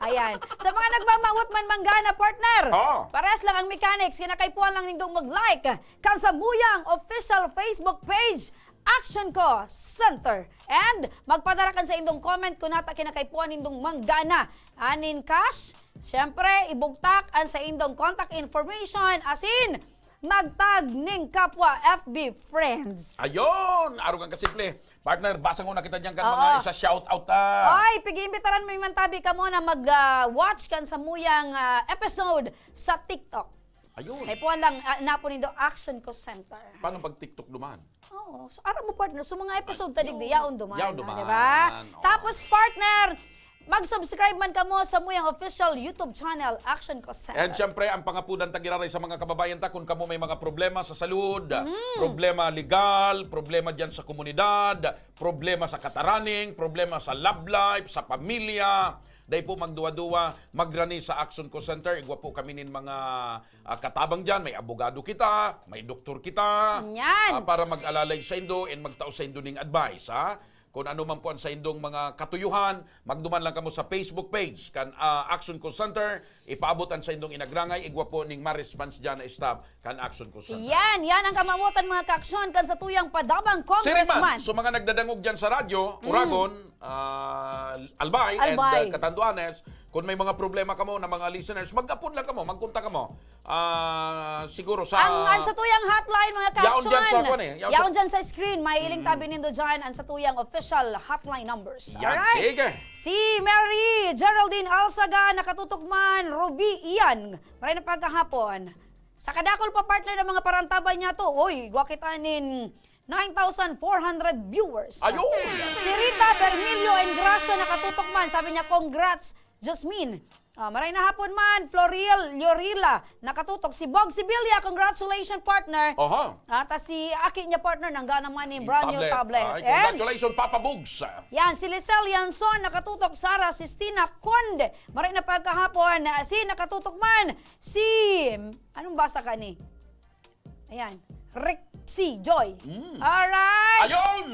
Ayan. Sa mga nagmamawot man manggana, partner, Oh. parehas lang ang mechanics. Kinakaipuhan lang nindong mag-like kan samuyang official Facebook page, Action Co Center. And magpadara kan sa indong comment kung nata kinakaipuhan nindong manggana. Anin cash, siyempre, ibugtak an sa indong contact information asin magtag ning kapwa F B friends. Ayun, arog ang kasimple. Partner, basa ko na kita dyan kan Oo. mga isa shout out ta. Oy, pag-iimbitaran mo man tabi kamo na mag-watch kan samuyang ah, episode sa TikTok. Ayun. Kaipuhan lang, ah, napo nindo Action Co Center. Paano pag TikTok duman? Oo. So, aram mo, partner, so mga episode ta digdi, yaon duman, Yaon ah, duman. di ba? Oo. Tapos, partner, mag-subscribe man kamo samuyang official YouTube channel, Action Co Center. And syempre, ang pangapudan ta giraray sa mga kababayan ta, kung kamo may mga problema sa salud, Mm. problema legal, problema dyan sa komunidad, problema sa kataraning, problema sa love life, sa pamilya, dai po magduwa-duwa, magrani sa Action Co Center. Igwa po kami nin mga ah, katabang dyan. May abogado kita, may doktor kita. Yan. Ah, para mag-alalay sa indo and magtao sa indo ning advice, ha? Kung ano man po ang sa indong mga katuyuhan, magduman lang kamo sa Facebook page kan ah, Action Co Center, ipaabot ang sa indong inagrangay, igwa po ning ma-response dyan na staff kan Action Co Center. Yan, yan ang kamawotan, mga kaaksyon, kan sa tuyang padabang Siring man, congressman. So mga nagdadangog dyan sa radyo, Uragon, ah, Albay, and Albay. ah, Catanduanes, kung may mga problema kamo na mga listeners, mag-apod lang kamo, magkontak kamo. Ah, siguro sa... Ang, ang sa tuyang hotline, mga Yaon dyan sa kaaksyon, kwan eh, yaon yaon sa- dyan sa screen, mahiling tabi nindo dyan ang sa tuyang official hotline numbers. Yan, Alright? sige. Si Mary Geraldine Alsaga, nakatutok man, Ruby Ian. Maray na pagkahapon. Sa kadakol pa, partner, ng mga parantabay niya to, oy, gwa kita nin nine thousand four hundred viewers. Ayun! Si Rita Bermilio and Gracia nakatutok man. Sabi niya, congrats, Jasmine. Ah, maray na hapon man, Floriel Llorila, nakatutok. Si Bog Sibilia, congratulations, partner. Oho. Ah, ta si aki niya, partner, nanggana man ning brand new tablet. Ay, And congratulations, Papa Bugs. Yan, si Lisel Yanson, nakatutok. Sara Sistina Conde, maray na pagkahapon. Ah, si nakatutok man, si, anong basa ka ni? Ayan, Rexy Joy. Mm. Alright! Ayun!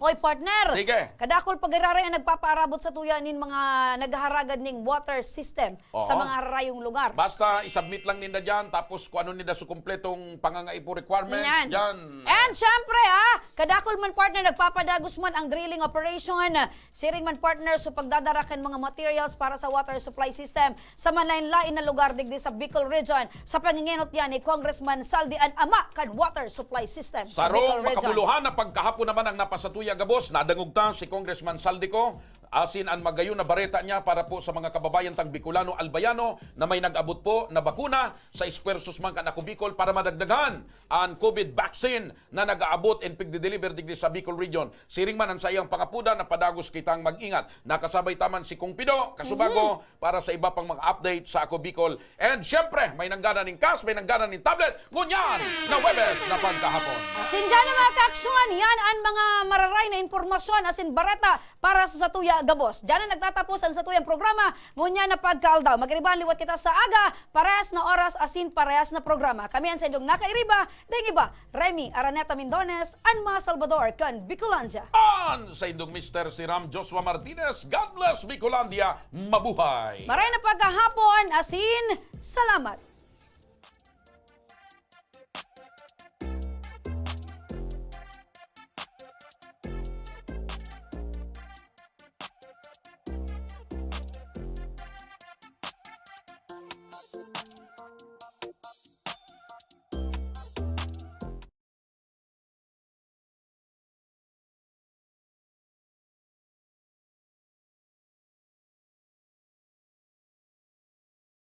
Oy, partner! Sige. Kadakol pag-iraray ang nagpapaarabot sa tuya nin mga naghaharagad ning water system sa Oo. mga harayong lugar. Basta isubmit lang ninda dyan, tapos kung ano ninda sa kumpletong pangangaipo requirements Yan. dyan. And syempre, ah, kadakol man, partner, nagpapadagos man ang drilling operation. Siring man, partner, sa pagdadara kan mga materials para sa water supply system sa manlain-lain na lugar digdi sa Bicol Region. Sa pangingenot yan ni Congressman Saldi, an ama kan water supply system sa Bicol Sarong Region. makabuluhan na pagkahapon naman ang napasatuya gabos, nadangog ta si Congressman Saldi ko, asin an magayon na bareta niya para po sa mga kababayan tang Bicolano, Albayano na may nag-abot po na bakuna sa esfuerzos man kan Ako Bicol para madagdagan an COVID vaccine na nag-aabot and pigdi-deliver digdi sa Bicol Region. Siring man an saiyang pangapudan na padagos kitang mag-ingat. Nakasabay ta man si Kong Pido, kasubago, para sa iba pang mga update sa Ako Bicol. And syempre, may nanggana ning cash, may nanggana ning tablet. Ngunyan, na Webes na pagkahapon. Asin dyan ang mga kaaksyon, yan ang mga mararay na impormasyon asin bareta para sa satuya gabos. Dyan na nagtatapos ang satuyang programa. Ngunyan na pagkaaldaw, magiriban liwat kita sa aga, parehas na oras asin parehas na programa. Kami ang sa inyong nakairiba, ding iba, Remy Araneta Mindones, an mga Salvador kan Bicolandia. An sa indong Mister si Ram Joshua Martinez, God bless Bicolandia, mabuhay! Maray na pagkahapon, asin salamat.